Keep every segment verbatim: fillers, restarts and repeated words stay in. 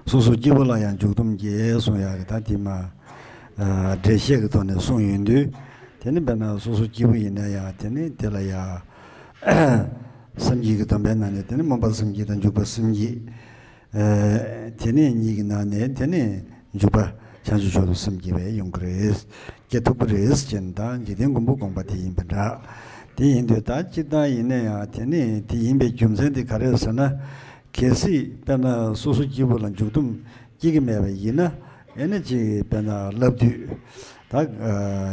སོ་སོ་སྐྱེ་བོ་ལ་ཡང་འཇུག་སྡོམ་བརྒྱད་གསུང་ཡག་གི་ད་དེ་མ་འགྲེལ་བཤད་ཀྱི་ཐོག་ནས་གསུངས་ཡོང་དུས། དེ་ནི་དཔེར་ན་སོ་སོ་སྐྱེ་བོ་ཡིན་ན་ཡང་དེ་ནི་དེ་ལ་ཡང་སེམས་བསྐྱེད་ཀྱི་སྡོམ་པའི་ནང་ནས་དེ་ནི་སྨོན་པ་སེམས་བསྐྱེད་དང་འཇུག་པ་སེམས་བསྐྱེད། དེ་ནས་གཉིས་ཀྱི་ནང་ནས་དེ་ནས་འཇུག་པ་བྱང་ཆུབ་མཆོག་ཏུ་སེམས་བསྐྱེད་པའི་ཡོང་གི་རེད། སྐྱེ་ཐུབ་ཀྱི་རེད་ཅེས་ད་འཇིག་རྟེན་མགོན་པོ་དགོངས་པ་དེ་ཡིན་པ་འདྲ། དེ་ཡིན་དུས་ད་སྤྱིར་བཏང་ཡིན་ན་ཡང་དེ་ནས་དེ་ཡིན་པའི་རྒྱུ་མཚན་དེ་ག་རེ་ཟེར་ན། གལ་སྲིད་དཔེར་ན་སོ་སོ་སྐྱེ་བོ་ལ་འཇུག་སྡོམ་སྐྱེ་གི་མེད་པ་ཡིན་ན། ཨེ་ནི་ཅིག་དཔེར་ན་བསླབ་དུས་ད་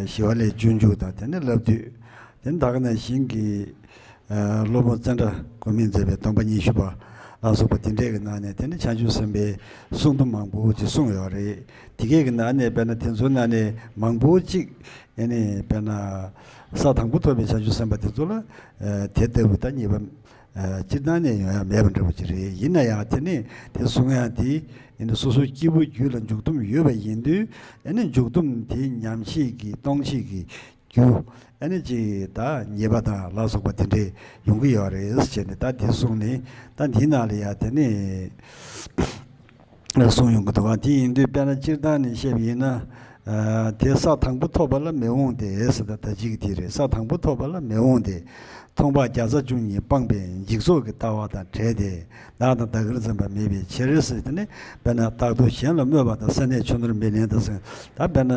ཞི་བ་ལྷས་སྤྱོད་འཇུག་དང་དེ་ནས་བསླབ་དུས་དེ་ནི་ད་ག་ནང་བཞིན་གྱི། སློབ་དཔོན་ཙནྡྲ་གོ་མིས་མཛད་པའི་སྡོམ་པ་ཉི་ཤུ་པ་ལ་སོགས་པ་དེ་འདྲས་ཀྱི་ནང་ནས་དེ་ནི་བྱང་ཆུབ་སེམས་དཔའི་གསུང་དུམ་མང་པོ་ཅིག་གསུངས་ཡོད་རེད། དེ་གས་ཀྱི་ནང་ནས་དཔེར་ན་དེ་ཚོའི་ནང་ནས་མང་པོ་ཅིག་ཨེ་ནི་དཔེར་ན་ས་དང་པོ་ཐོབ་པའི་བྱང་ཆུབ་སེམས་དཔའ་དེ་ཚོ་ལ་དེ་ལྟ་བུ་ད་ཉེས་པ་སྤྱིར་བཏང་ནས་ཡོང་ཡ་མེད་པ་འདྲ་བོ་ཅིག་རེད། ཡིན་ན་ཡང་དེ་ནི་དེ་གསུང་ཡ་དེ་ཨེ་ནི་སོ་སོ་སྐྱེ་བོ་རྒྱུད་ལ་འཇུག་སྡོམ་ཡོད་པ་ཡིན་དུས་ཨེ་ནི་འཇུག་སྡོམ་དེ་ཉམས་བཞེས་ཀྱི་གཏོང་བཞེས་ཀྱི་རྒྱུ། ཨ་ནི་ཅིག་ད་ཉེས་པ་དང་ལ་སོགས་པ་དེ་འདྲས་ཡོང་གི་ཡོད་རེད་ཟེར་ནས་ད་དེ་གསུངས་ནས་ད་འདི་ནང་ལ་ཡ་དེ་ནས་གསུངས་ཡོང་གི་འདུག་ག་དེ་ཡིན་དུས་དཔེར་ན་སྤྱིར་བཏང་ནས་བཤད་པ་ཡིན་ན། དེ་ས་དང་པོ་ཐོབ་པ་ལ་མི་འོང་སྟེ་ཟེར། ད་ད་ཅིག་དེ་རེད། ས་དང་པོ་ཐོབ་པ་ལ་མི་འོང་སྟེ། མཐོང་སྤང་རྒྱ་ཚ་བཅུ་གཉིས་སྤངས་པས་འཇིག་ཚོགས་ཀྱི་ལྟ་བ་དང་བྲལ་ཏེ། བདག་དང་བདག་གིར་འཛིན་པ་མེད་པའི་ཕྱིར་ཟེར། དེ་ནི་དཔེར་ན་བདག་ལྟོ་གཞན་ལ་སྨོད་པ་དང་ས་གནས་ཆོས་ནོར་མེད་ལེན་དང་ཟེར། ད་དཔེར་ན་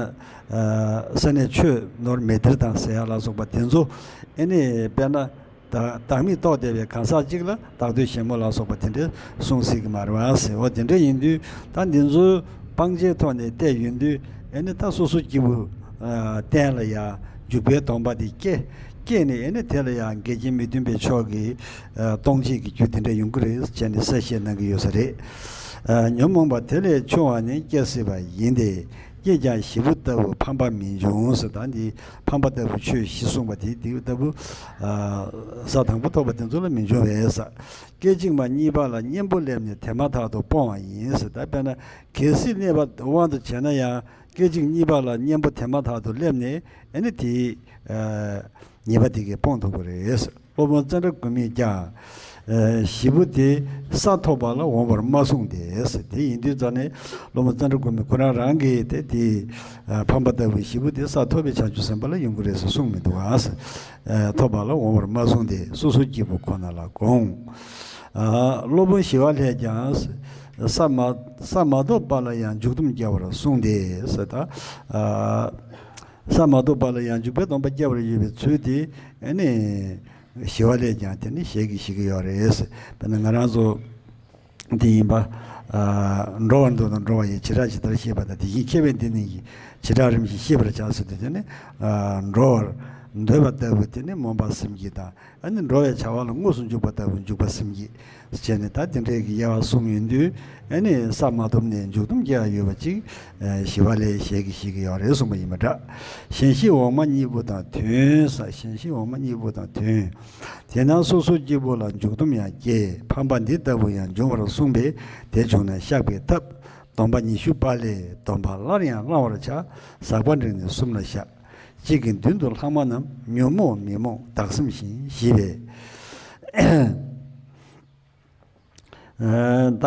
ས་གནས་ཆོས་ནོར་མེད་སྟེར་དང་ཟེར་ཡ་ལ་སོགས་པ་དེ་ཚོ་ཨེ་ནི་དཔེར་ན་བདག་མེད་རྟོགས་བསྡད་པའི་གང་ཟག་གཅིག་ལ་བདག་ལྟོ་གཞན་སྨོད་ལ་སོགས་པ་དེ་འདྲ་གསུང་སྲིད་ཀྱི་མ་རེད་བ་ཟེར། འོ་དེ་འདྲ་ཡིན་དུས་ད་འདི་ཚོ་སྤང་བྱའི་ཐོག་ནས་བལྟས་ཡོང་དུས་ཨེ་ནི་ད་སོ་སོ་སྐྱེ་བོ་གཏན་ལ་ཡང་འཇུག་པའི་སྡོམ་པ་དེ་སྐྱེ། སྐྱེས་ནས་ཨེ་ནི་དེ་ལ་ཡང་འགལ་རྐྱེན་མི་མཐུན་པའི་ཕྱོགས་ཀྱི་ཨ་གཏོང་བྱེད་ཀྱི་རྒྱུ་དེ་འདྲ་ཡོང་གི་རེད་ཅེས་ནས་གསལ་བཤད་གནང་གི་ཡོད་ས་རེད། ཨ་ཉོན་མོངས་པ་དེ་ལས་ཆུང་བ་ནི་སྐྱེ་སྲིད་པ་ཡིན་ཏེ། སྐྱེས་ཀྱང་བཞི་པོ་ལྟ་བུ་ཕམ་པ་མི་འབྱུང་ཟེར། ད་འདི་ཕམ་པ་ལྟ་བུ་ཆོས་བཞི་གསུངས་པ་དེ་དེ་ལྟ་བུ་ཨ་ས་དང་པོ་ཐོབ་པ་དེ་ཚོ་ལ་མི་འབྱུང་བས་ཟེར། སྐད་ཅིག་མ་གཉིས་པ་ལ་གཉེན་པོ་སླེབས་ནས་དེ་མ་ཐག་ཏུ་སྤོང་བ་ཡིན་ཟེར། ད་དཔེར་ན་གལ་སྲིད་གནས་པ་དབང་དུ་བྱས་ན་ཡང་སྐད་ཅིག་གཉིས་པ་ལ་གཉེན་པོ་དེ་མ་ཐག་ཏུ་སླེབས་ནས་ཨེ་ནི་དེ་ཨ་ཉེས་པ་དེ་གས་སྤོང་ཐུབ་ཀྱི་རེད། སློབ་དཔོན་ཙནྡྲ་གོ་མིས་ཀྱང་། ཨ་བཞི་པོ་དེ་ས་ཐོབ་པ་ལ་འོང་བར་མ་གསུངས་ཏེ། དེ་ཡིན་དུས་ཙང་ནས་སློབ་དཔོན་ཙནྡྲ་གོ་མི་ཁོ་རང་རང་གིས་དེ་དེ་ཨ་ཕམ་པ་ལྟ་བུའི་བཞི་པོ་དེ་ས་ཐོབ་པའི་བྱང་ཆུབ་སེམས་དཔའ་ལ་ཡོང་གི་རེད་ཟེར་གསུངས་མི་འདུག་ག་ཨ་ཐོབ་པ་ལ་འོང་བར་མ་གསུངས་ཏེ། སོ་སོ་སྐྱེ་བོ་ཁོ་ན་ལ་དགོངས། ཨ་སློབ་དཔོན་ཞི་བ་ལྷས་ཀྱང་ས་མ་ས་མ་ཐོབ་པ་ལ་ཡང་འཇུག་སྡོམ་བརྒྱབ་པར་གསུངས་ཏེ་ཟེར། ད་ཨ་ས་མ་ཐོབ་པ་ལ་ཡང་འཇུག་པའི་སྡོམ་པ་བརྒྱབ་པར་ཡོད་པའི་ཚུལ་དེ་ཨ་ནི་ཞི་བ་ལྷས་ཀྱང་དེ་ནི་ཞལ་གྱིས་བཞེས་ཀྱི་ཡོད་རེད། དཔེར་ན་ང་རང་ཚོ་དེ་ཡིན་པ་ཨ་འགྲོ་བར་འདོད་དང་འགྲོ་བ་ཡི་བྱེ་བྲག་ཇི་ལྟར་ཤེས་པ་དང་། དེ་བཞིན་གཤེགས་པའི་སྡེ་སྣོད་ཀྱི་བྱེ་བྲག་རིམ་བཞིན་ཤེས་པར་བྱ་ཟེར་དུས་དེ་ནི་ཨ་འགྲོ་བར་འདོད་པ་ལྟ་བུ་དེ་ནི་སྨོན་པ་སེམས་བསྐྱེད་དང་། ཨ་ནི་འགྲོ་བའི་བྱ་བ་ལ་དངོས་སུ་འཇུག་པ་ལྟ་བུ་འཇུག་པ་སེམས་བསྐྱེད་བྱས་ནས་ད་དེ་འདྲའི་གི་དབྱེ་བ་གསུམ་ཡོད་དུས། ཨ་ནི་ས་མ་ཐོབ་ནས་འཇུག་སྡོམ་བརྒྱབ་ཡོད་པ་ཅིག་ཨ་ཞི་བ་ལྷས་ཞལ་གྱིས་བཞེས་ཀྱི་ཡོད་རེད་གསུངས་པ་ཡིན་པ་འདྲ། གཞན་གཤིས་འོག་མ་གཉིས་པོ་དང་མཐུན་ས། གཞན་གཤིས་འོག་མ་གཉིས་པོ་དང་མཐུན། དེས་ན་སོ་སོ་སྐྱེ་བོ་ལ་འཇུག་སྡོམ་ཡང་སྐྱེ། ཕམ་པ་འདི་ལྟ་བུ་ཡང་འབྱུང་བར་གསུངས་པས། དེ་བྱུང་ན་བཤགས་པའི་ཐབས། སྡོམ་པ་ཉི་ཤུ་པ་ལས། སྡོམ་པ་སླར་ཡང་བླང་བར་བྱ། ཟག་པ་འདྲེན་ནས་གསུམ་ལ་བཤགས། གཅིག་གི་མདུན་དུ་ལྷག་མ་རྣམས། ཉོན་མོངས་མི་རྨོངས་བདག་སེམས་བཞིན། ཞེས་པས། ད་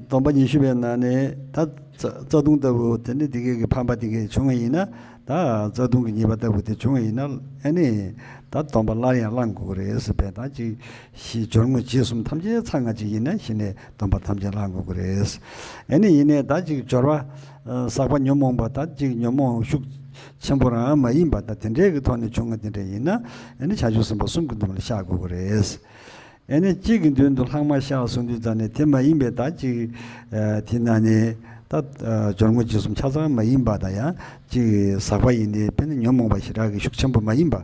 སྡོམ་པ་ཉི་ཤུ་པའི་ནང་ནས་ད་རྩ་རྩ་ལྟུང་ལྟ་བུ་དེ་ནི་དེ་གའི་གི་ཕམ་པ་དེ་གའི་བྱུང་བ་ཡིན་ན། ད་རྩ་ལྟུང་གི་ཉེས་པ་ལྟ་བུ་དེ་བྱུང་བ་ཡིན་ན་ཨ་ནི་ད་སྡོམ་པ་སླར་ཡང་བླང་དགོས་ཀྱི་རེད་ཟེར་བས། ད་ཅིག་ཞི་སྦྱོར་དངོས་རྗེས་གསུམ་ཐམས་ཅད་ཚང་ང་ཅིག་ཡིན་ན་གཞི་ནས་སྡོམ་པ་ཐམས་ཅད་བླང་དགོས་ཀྱི་རེད། ཨ་ནི་ཡིན་ནའི་ད་ཅིག་སྦྱོར་བ་ཟག་པ་ཉོན་མོངས་པ་ད་ཅིག་ཉོན་མོངས་ཤུགས་ཆེན་པོ་རང་མ་ཡིན་པ་ད་དེ་འདྲའི་གི་ཐོག་ནས་བྱུང་བ་དེ་འདྲ་ཡིན་ན་ཨ་ནི་བྱང་ཆུབ་སེམས་དཔའ་གསུམ་གྱི་སྡོམ་པ་ལ་བཤགས་དགོས་ཀྱི་རེད། ཨེ་ནི་གཅིག་གི་མདུན་དུ་ལྷག་མ་བཤགས་གསུངས་དུས་ཙང་ནས་དེ་མ་ཡིན་པའི་ད་ཅིག་ཨ་དེ་ན་ནི་ད་ཨ་སྦྱོར་དངོས་རྗེས་གསུམ་ཆ་ཚང་མ་ཡིན་པ་དང་ཡང་ཅིག་ཟག་པ་ཡིན་ཏེ་དཔེར་ན་ཉོན་མོངས་པ་ཞེ་དྲག་གི་ཤུགས་ཆེན་པོ་མ་ཡིན་པ་དེ་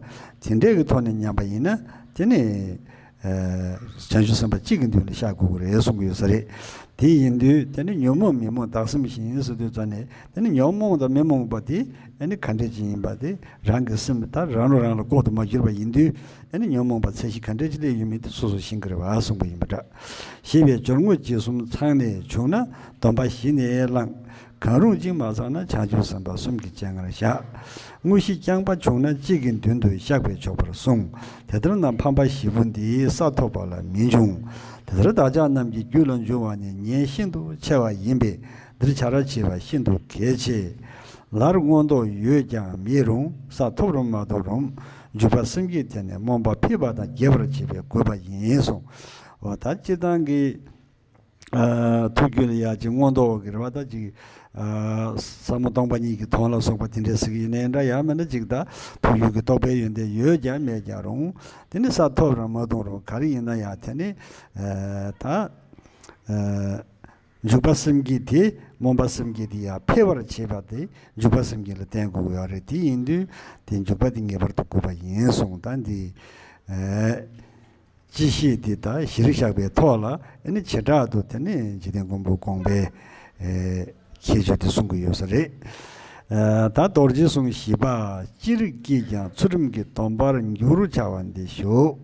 འདྲའི་གི་ཐོག་ནས་ཉམས་པ་ཡིན་ན་དེ་ནི་ཨ་བྱང་ཆུབ་སེམས་དཔའ་གཅིག་གི་མདུན་ལ་བཤགས་དགོས་ཀྱི་རེད་གསུང་གི་ཡོད་ས་རེད། དེ་ཡིན་དུས་དེ་ནི་ཉོན་མོངས་མི་རྨོངས་བདག་སེམས་བཞིན་ཟེར་དུས་ཙང་ནས་དེ་ནི་ཉོན་མོངས་དང་མི་རྨོངས་པ་དེ་ཨེ་ནི་ག་འདྲས་ཅིག་ཡིན་པ་དེ་རང་གི་སེམས་ད་རང་ལུགས་རང་ལ་ལྐོག་ཏུ་མ་གྱུར་པ་ཡིན་དུས། ཨ་ནི་ཉོན་མོངས་པ་ཚད་གཞི་ག་འདྲ་ཅིག་སླེབས་ཡོད་མེད་དེ་སོ་སོ་ཤེས་ཀྱི་རེད་བ་གསུངས་པ་ཡིན་པ་འདྲ། ཞེས་པའི་སྦྱོར་དངོས་རྗེས་གསུམ་ཚང་ནས་བྱུང་ན་སྡོམ་པ་གཞི་ནས་བླངས། གང་རུང་གཅིག་མ་ཚང་ན་བྱང་ཆུབ་སེམས་དཔའ་གསུམ་གྱི་སྤྱན་སྔར་བཞག། དངོས་གཞི་རྐྱང་པ་བྱུང་ན་གཅིག་གི་མདུན་དུ་བཤགས་པས་ཆོག་པར་གསུངས། དེ་ལྟར་ན་ཕམ་པ་བཞི་པོ་འདི་ས་ཐོབ་པ་ལ་མི་འབྱུང་། དེ་ལྟར་བདག་ཅག་རྣམས་ཀྱི་རྒྱུད་ལ་འབྱུང་བ་ནི་ཉེན་ཤིན་ཏུ་ཆེ་བ་ཡིན་པས། འདིར་བྱ་ར་བྱེད་པ་ཤིན་ཏུ་གལ་ཆེ། ལར་མངོན་རྟོགས་ཡོད་ཀྱང་མི་རུང་། ས་ཐོབ་རུང་མ་ཐོབ་རུང་། འཇུག་པ་སེམས་བསྐྱེད་དེ་ནི་སྨོན་པ་ཕུལ་བ་དང་རྒྱས་པར་བྱེད་པའི་དགོས་པ་ཡིན་གསུངས། འོ་ད་སྤྱིར་བཏང་གི་ཨ་ཐུགས་རྒྱུད་ལ་ཡ་ཅིག་མངོན་རྟོགས་ཀྱི་རེ་བ་ད་ཅིག་ཨ་ཟབ་མོ་སྟོང་པ་ཉིད་ཀྱི་དོན་ལ་སོགས་པ་དེ་འདྲས་ཟེར་གྱི་ཡིན་ནའི་འདྲ། ཡང་མིན་ན་ཅིག་ད་ཐུགས་རྒྱུད་ཀྱི་རྟོགས་པའི་ཡོན་ཏན་ཡོད་ཀྱང་མེད་ཀྱང་རུང་། དེ་ནི་ས་ཐོབ་རུང་མ་ཐོབ་རུང་ག་རེ་ཡིན་ན་ཡང་དེ་ནི་ཨ་ད་ཨ་འཇུག་པ་སེམས་བསྐྱེད་དེ་སྨོན་པ་སེམས་བསྐྱེད་དེ་ཡང་འཕེལ་བར་བྱེད་པ་དེ་འཇུག་པ་སེམས་བསྐྱེད་ལ་བརྟེན་དགོས་ཀྱི་ཡོད་རེད། དེ་ཡིན་དུས་དེ་འཇུག་པ་དེ་ངེས་པར་དུ་དགོས་པ་ཡིན་གསུངས། ད་འདི་ཨ་སྤྱི་བཤད་དེ་ད་གཞིར་བཞག་པའི་ཐོག་ལ་ཨ་ནི་བྱེ་བྲག་ཏུ་དེ་ནི་འཇིག་རྟེན་མགོན་པོ་དགོངས་པའི་ཨེ་ཁྱད་ཆོས་དེ་གསུང་གི་ཡོད་ས་རེད། ཨ་ད་རྡོ་རྗེ་གསུང་བཞི་པ། སྤྱིར་བསྐྱེད་ཀྱང་ཚུལ་ཁྲིམས་ཀྱི་སྡོམ་པར་འགྱུར་བྱ་བ་འདི་ཞུ།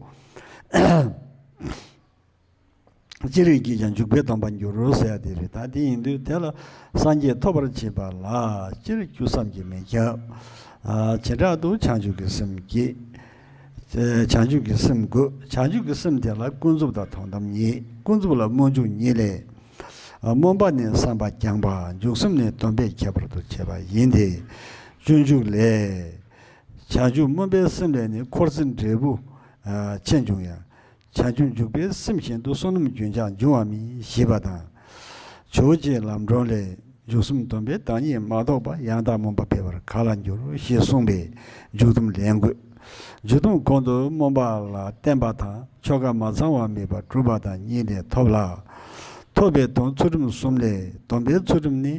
སྤྱིར་བསྐྱེད་ཀྱང་འཇུག་པའི་སྡོམ་པར་འགྱུར་རོ་ཟེར་ཡ་དེ་རེད། ད་དེ་ཡིན་དུས་དེ་ལ་སངས་རྒྱས་ཐོབ་པར་བྱེད་པ་ལ་སྤྱིར་རྒྱུ་བསམ་གྱིས་མི་ཁྱབ། ཨ་བྱེ་བྲག་ཏུ་བྱང་ཆུབ་ཀྱི་སེམས་བསྐྱེད། ཨེ་བྱང་ཆུབ་ཀྱི་སེམས་དགོས། བྱང་ཆུབ་ཀྱི་སེམས་དེ་ལ་ཀུན་རྫོབ་དང་དོན་དམ་གཉིས། ཀུན་རྫོབ་ལ་སྨོན་འཇུག་གཉིས་ལས། ཨ་སྨོན་པ་ནི་བསམ་པ་རྐྱང་པ། འཇུག་སེམས་ནི་སྡོམ་པས་ཁྱད་པར་དུ་བྱས་པ་ཡིན་ཏེ། སྤྱོད་འཇུག་ལས། བྱང་ཆུབ་སྨོན་པའི་སེམས་ལས་ནི་འཁོར་ཚེ་འབྲས་བུ་ཨ་ཆེ་འབྱུང་ཡང་། བྱང་ཆུབ་འཇུག་པའི་སེམས་བཞིན་དུ་བསོད་ནམས་རྒྱུན་ཆགས་འབྱུང་བ་མིན་ཞེས་པ་དང་། ཇོ་བོ་རྗེའི་ལམ་སྒྲོན་ལས། འཇུག་སེམས་སྡོམ་པའི་བདག་ཉིད་མ་རྟོགས་པ། ཡང་དག་སྨོན་པ་འཕེལ་བར་ག་ལ་འགྱུར། ཞེས་གསུངས་པས་འཇུག་སྡོམ་ལེན་དགོས། འཇུག་སྡོམ་གོང་དུ་སྨོན་པ་ལ་བརྟེན་པ་དང་ཆོ་ག་མ་ཚང་བ་མེད་པར་སྒྲུབ་པ་དང་གཉིས་ལས་ཐོབ་ལ། ཐོབ་པའི་དོན་ཚུལ་ཁྲིམས་གསུམ་ལས། སྡོམ་པའི་ཚུལ་ཁྲིམས་ནི།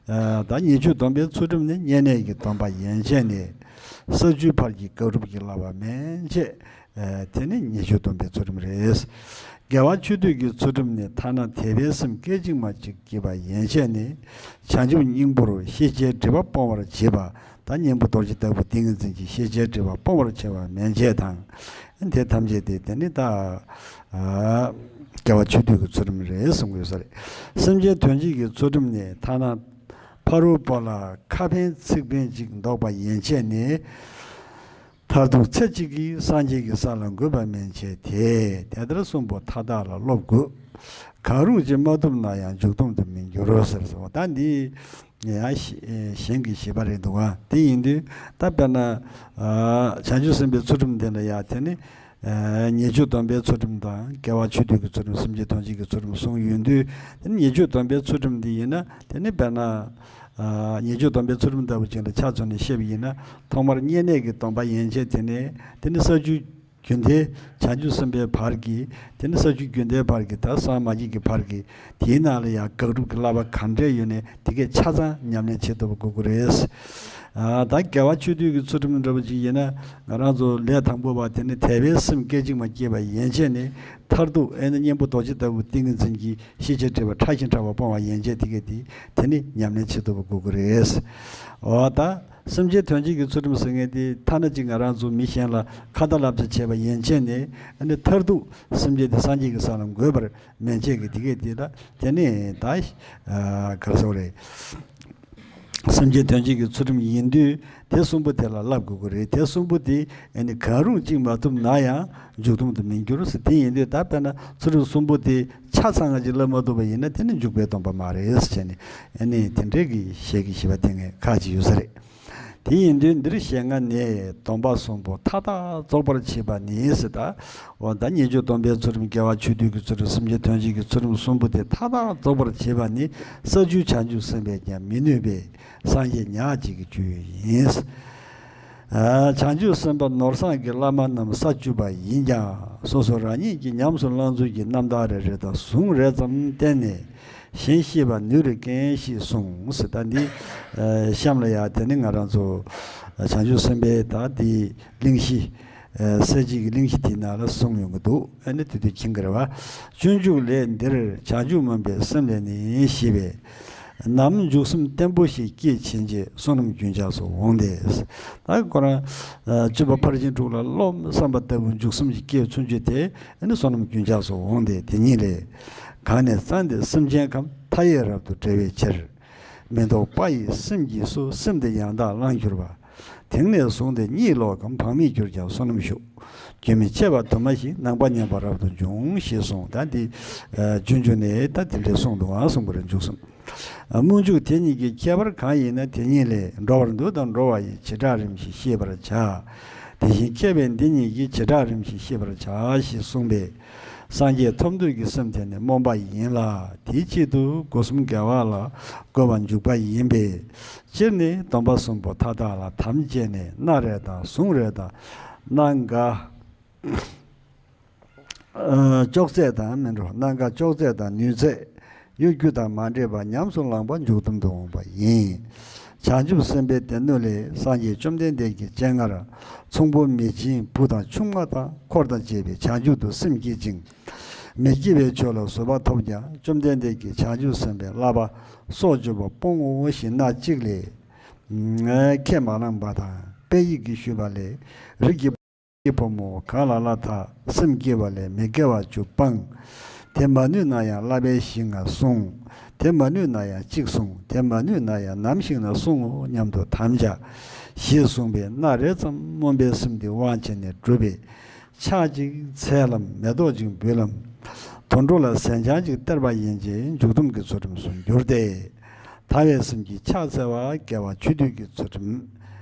ཨ་ད་ཉེས་སྤྱོད་སྡོམ་པའི་ཚུལ་ཁྲིམས་ནི་བསྙེན་གནས་ཀྱི་སྡོམ་པ་ཡན་ཆད་ནས། ས་བཅུའི་བར་གྱི་དགག་སྒྲུབ་ཀྱི་བསླབ་པ་མན་ཆད། ཨ་དེ་ནི་ཉེས་སྤྱོད་སྡོམ་པའི་ཚུལ་ཁྲིམས་རེད། དགེ་བ་ཆོས་སྡུད་ཀྱི་ཚུལ་ཁྲིམས་ནི་ཐ་ན་དད་པའི་སེམས་སྐད་ཅིག་མ་གཅིག་སྐྱེས་པ་ཡན་ཆད་ནི། བྱང་ཆུབ་སྙིང་པོར་ཤེས་བྱའི་སྒྲིབ་པ་སྤོང་བར་བྱེད་པ། ད་གཉེན་པོ་རྡོ་རྗེ་ལྟ་བུ་ཏིང་ངེ་འཛིན་གྱི་ཤེས་བྱའི་སྒྲིབ་པ་སྤོང་བར་བྱེད་པ་མན་ཆད་དང་། དེ་ཐམས་ཅད་དེ་དེ་ནི་ད་ཨ་དགེ་བ་ཆོས་སྡུད་ཀྱི་ཚུལ་ཁྲིམས་རེད་གསུང་གི་ཡོད་ས་རེད། སེམས་ཅན་དོན་བྱེད་ཀྱི་ཚུལ་ཁྲིམས་ནི་ཐ་ན་ཕ་རོལ་པོ་ལ་ཁ་ཕན་ཚིག་ཕན་ཅིག་འདོགས་པ་ཡན་ཆད་ནི། མཐར་ཐུག་ཚེ་གཅིག་གིས་སངས་རྒྱས་ཀྱི་ས་ལ་འགོད་པ་མན་ཆད་དེ། དེ་ལྟར་གསུམ་པོ་མཐའ་དག་ལ་སློབ་དགོས། གང་རུང་ཅིག་མ་ཐུབ་ན་ཡང་འཇུག་སྡོམ་དུ་མི་འགྱུར་རོ་ཟེར་སོང་། ད་འདི་ཡང་གཞན་གྱི་བཞེད་པ་རེད་འདུག་ག། དེ་ཡིན་དུས་ད་དཔེར་ན་ཨ་བྱང་ཆུབ་སེམས་དཔའི་ཚུལ་ཁྲིམས་དེ་ལ་ཡང་དེ་ནི་ཨ་ཉེས་སྤྱོད་སྡོམ་པའི་ཚུལ་ཁྲིམས་དང་དགེ་བ་ཆོས་སྡུད་ཀྱི་ཚུལ་ཁྲིམས། སེམས་ཅན་དོན་བྱེད་ཀྱི་ཚུལ་ཁྲིམས་གསུངས་ཡོང་དུས། དེ་ནི་ཉེས་སྤྱོད་སྡོམ་པའི་ཚུལ་ཁྲིམས་འདི་ཡིན་ན་དེ་ནི་དཔེར་ན། ཨ་ཉེས་སྤྱོད་སྡོམ་པའི་ཚུལ་ཁྲིམས་ལྟ་བུ་ཅིག་ལ་ཆ་མཚོན་ནས་བཤད་པ་ཡིན་ན། ཐོག་མར་བསྙེན་གནས་ཀྱི་སྡོམ་པ་ཡན་ཆད་དེ་ནས་དེ་ནི་ས་བཅུའི་རྒྱུན་མཐའི་བྱང་ཆུབ་སེམས་དཔའི་བར་གྱི། དེ་ནི་ས་བཅུའི་རྒྱུན་མཐའི་བར་གྱི་ད་སངས་མ་རྒྱས་ཀྱི་བར་གྱི། དེའི་ནང་ལ་ཡང་དགག་སྒྲུབ་ཀྱི་བསླབ་པ་ག་འདྲས་ཡོད་ནའི་དེ་གས་ཆ་ཚང་ཉམས་ལེན་བྱེད་ཐུབ་པ་དགོས་ཀྱི་རེད། ཨ་ད་དགེ་བ་ཆོས་སྡུད་ཀྱི་ཚུལ་ཁྲིམས་འདྲ་པོ་ཅིག་ཡིན་ན། ང་རང་ཚོ་ལས་དང་པོ་བ་དེ་ནི་དད་པའི་སེམས་སྐད་ཅིག་མ་སྐྱེས་པ་ཡན་ཆད་ནས། མཐར་ཐུག་ཨེ་ནི་གཉེན་པོ་རྡོ་རྗེ་ལྟ་བུ་ཏིང་ངེ་འཛིན་གྱི་ཤེས་བྱའི་སྒྲིབ་པ་ཕྲ་ཞིང་ཕྲ་བ་སྤོང་བ་ཡན་ཆད་དེ་གས་དེ་དེ་ནི་ཉམས་ལེན་བྱེད་ཐུབ་པ་དགོས་ཀྱི་རེད། འོ་ད་སེམས་ཅན་དོན་བྱེད་ཀྱི་ཚུལ་ཁྲིམས་ཟེར་མཁན་དེ་ཐ་ན་གཅིག་ང་རང་ཚོ་མི་གཞན་ལ་ཁ་ཏ་བསླབ་བྱ་བྱས་པ་ཡན་ཆད་ནས་ཨ་ནི་མཐར་ཐུག་སེམས་ཅན་དེ་སངས་རྒྱས་ཀྱི་ས་ལ་འགོད་པར་མན་ཆད་ཀྱི་དེ་གས་དེ་ད་དེ་ནི་ད་ག་རེ་ཟེར་དགོས་རེད། སེམས་ཅན་དོན་བྱེད་ཀྱི་ཚུལ་ཁྲིམས་ཡིན་དུས་དེ་གསུམ་པོ་དེ་ལ་བསླབ་དགོས་ཀྱི་རེད། དེ་གསུམ་པོ་དེ་ཨ་ནི་གང་རུང་གཅིག་མ་ཐུབ་ན་ཡང་འཇུག་སྡོམ་དུ་མི་འགྱུར་ཟེར། དེ་ཡིན་དུས་ད་དཔེར་ན་ཚུལ་ཁྲིམས་གསུམ་པོ་དེ་ཆ་ཚང་ང་ཅིག་བསླབ་མ་ཐུབ་པ་ཡིན་ན་དེ་ནི་འཇུག་པའི་སྡོམ་པ་མ་རེད་ཟེར་བྱས་ནས་ཨ་ནི་དེ་འདྲའི་གི་བཤད་ཀྱི་བཞི་པ་དེ་ངས་ཁག་ཅིག་ཡོད་ས་རེད། དེ་ཡིན་དུས་འདིར་ཞེ་ལྔ་ནས་སྡོམ་པ་གསུམ་པོ་མཐའ་དག་རྫོགས་པར་བྱེད་པ་ནི་ཟེར། ད་འོ་ད་ཉེས་སྤྱོད་སྡོམ་པའི་ཚུལ་ཁྲིམས། དགེ་བ་ཆོས་སྡུད་ཀྱི་ཚུལ་ཁྲིམས། སེམས་ཅན་དོན་བྱེད་ཀྱི་ཚུལ་ཁྲིམས་གསུམ་པོ་དེ་མཐའ་དག་རྫོགས་པར་བྱེད་པ་ནི་ས་བཅུའི་བྱང་ཆུབ་སེམས་དཔས་ཀྱང་མི་ནུས་པས་སངས་རྒྱས་ཉག་གཅིག་གི་རྒྱུད་ཡིན། ཨ་བྱང་ཆུབ་སེམས་དཔའ་ནོར་བཟང་གི་བླ་མ་རྣམས་ས་བཅུ་པ་ཡིན་ཀྱང་སོ་སོ་རང་ཉིད་ཀྱིས་ཉམས་སུ་བླང་ཚུལ་གྱི་རྣམ་ཐར་རེ་རེ་དང་གཟུངས་རེ་ཙམ་བསྟན་ནས། གཞན་ཤེས་པར་ནུས་རེ་མཁན་ཞེས་གསུངས་ཟེར། ད་འདི་ཨ་གཤམ་ལ་ཡང་དེ་ནི་ང་རང་ཚོ་བྱང་ཆུབ་སེམས་དཔའི་ད་འདི་གླེང་གཞི་ཨ་གསལ་བྱེད་ཀྱི་གླེང་གཞི་དེའི་ནང་ལ་གསུངས་ཡོང་གི་འདུག་ཨ་ནི་དེ་དུས་མཁྱེན་གྱི་རེད་བ། སྤྱོད་འཇུག་ལས་འདིར་བྱང་ཆུབ་སྨོན་པའི་སེམས་ལས་ནི་ཞེས་པས། ནམ་འཇུག་སེམས་བརྟན་པོ་ཞིག་སྐྱེས་ཕྱིན་ཆད་བསོད་ནམས་རྒྱུན་ཆགས་སུ་འོང་སྟེ། ད་ཁོ་རང་ཨ་སྤྱོད་པ་ཕར་ཕྱིན་དྲུག་ལ་སློབ་བསམ་པ་ལྟ་བུ་འཇུག་སེམས་ཀྱི་སྐྱེས་ཚུན་ཆད་དེ་ཨ་ནི་བསོད་ནམས་རྒྱུན་ཆགས་སུ་འོང་སྟེ། དེ་ཉིད་ལས། གང་ནས་བརྩམས་ཏེ་སེམས་ཅན་ཁམས་མཐའ་ཡས་རབ་ཏུ་བསྒྲལ་བའི་ཕྱིར། མི་ལྡོག་པ་ཡི་སེམས་ཀྱིས་སུ། སེམས་དེ་ཡང་དག་བླངས་གྱུར་པ། དེང་ནས་བཟུང་སྟེ་གཉིད་ལོག་གམ། བག་མེད་གྱུར་ཀྱང་བསོད་ནམས་ཤུགས། རྒྱུན་མི་འཆད་པར་དུ་མ་ཞིག། ནང་པ་ཉམས་པ་རབ་ཏུ་འབྱུང་ཞེས་གསུངས། ད་འདི་ཨ་སྤྱོད་འཇུག་ནས་ད་དེ་འདྲ་གསུངས་འདུག་ཨང་། གསུངས་པ་རེད། མཇུག་གསུམ། སྨོན་འཇུག་དེ་གཉིས་ཀྱི་ཁྱད་པར་གང་ཡིན་ན། དེ་གཉིས་ལས། འགྲོ་བར་འདུག་དང་འགྲོ་བ་ཡི། བྱེ་བྲག་རིམ་བཞིན་ཤེས་པར་བྱ། དེ་བཞིན་མཁས་པས་འདི་གཉིས་ཀྱི། བྱེ་བྲག་རིམ་བཞིན་ཤེས་པར་བྱ་ཞེས་གསུངས་པས། སངས་རྒྱས་ཐོབ་འདོད་ཀྱི་སེམས་དེ་ནི་སྨོན་པ་ཡིན་ལ། དེའི་ཆེད་དུ་སྒོ་གསུམ་དགེ་བ་ལ་བཀོད་པར་འཇུག་པ་ཡིན་པས། སྤྱིར་ནི་སྡོམ་པ་གསུམ་པོ་མཐའ་དག་ལ། དམ་བཅས་ནས་སྣ་རེ་དང་ཟུང་རེ་དང་། སྣ་འགའ་ཨ་ཅོག་ཙེ་དང་། མི་འགྲོ། སྣ་འགའ་ཅོག་ཙེ་དང་ནུས་ཚད། གཡོ་སྒྱུ་དང་མ་འདྲེས་པར་ཉམས་སུ་བླངས་པ་མཇུག་སྡོམ་དུ་འོང་བ་ཡིན། བྱང་ཆུབ་སེམས་དཔའི་སྡེ་སྣོད་ལས། སངས་རྒྱས་བཅོམ་ལྡན་འདས་ཀྱི་སྤྱན་སྔར། ཚོང་དཔོན་མི་ཆེན་བུ་དང་ཆུང་མ་དང་། འཁོར་དང་བཅས་པས་བྱང་ཆུབ་ཏུ་སེམས་བསྐྱེད་ཅིང་། མི་སྐྱེ་བའི་ཆོས་ལ་བཟོད་པ་ཐོབ་ཀྱང་། བཅོམ་ལྡན་འདས་ཀྱིས་བྱང་ཆུབ་སེམས་དཔའི་བསླབ་པ་སྲོག་གཅོད་པ་སྤོང་ངོ་ཞེས་སྣ་གཅིག་ལས་ཁས་མ་བླངས་པ་དང་། དཔེ་ཡིད་ཀྱིས་ཞུས་པ་ལས། རིགས་ཀྱི་ཕོ་མོ་གང་ལ་ལ་དག། སེམས་སྐྱེ་བ་ལས་མི་དགེ་བ་བཅུ་སྤངས། དེ་མ་ནུས་ན་ཡང་བསླབ་པའི་གཞི་ལྔ་བསྲུང་། དེ་མ་ནུས་ན་ཡང་གཅིག་བསྲུང་། དེ་མ་ནུས་ན་ཡང་ནམ་ཞིག་ན་བསྲུང་ངོ་སྙམ་དུ་དམ་བཅའ། ཞེས་གསུངས་པས། སྣ་རེ་ཙམ་སྨོན་པའི་སེམས་འདི་དབང་བྱས་ནས་བསྒྲུབས་པས། ཕྱག་གཅིག་འཚལ་ལམ། མེ་ཏོག་གཅིག་འབུལ་ལམ། དུད་འགྲོ་ལ་ཟན་ཆང་གཅིག་སྟེར་བ་ཡིན་ཅེས་མཇུག་སྡོམ་གྱི་ཚུལ་ཁྲིམས་སུ་འགྱུར་ཏེ། ཐར་པའི་སེམས་ཀྱིས་ཕྱག་འཚལ་བ་དགེ་བ་ཆོས་སྡུད་ཀྱི་ཚུལ་ཁྲིམས།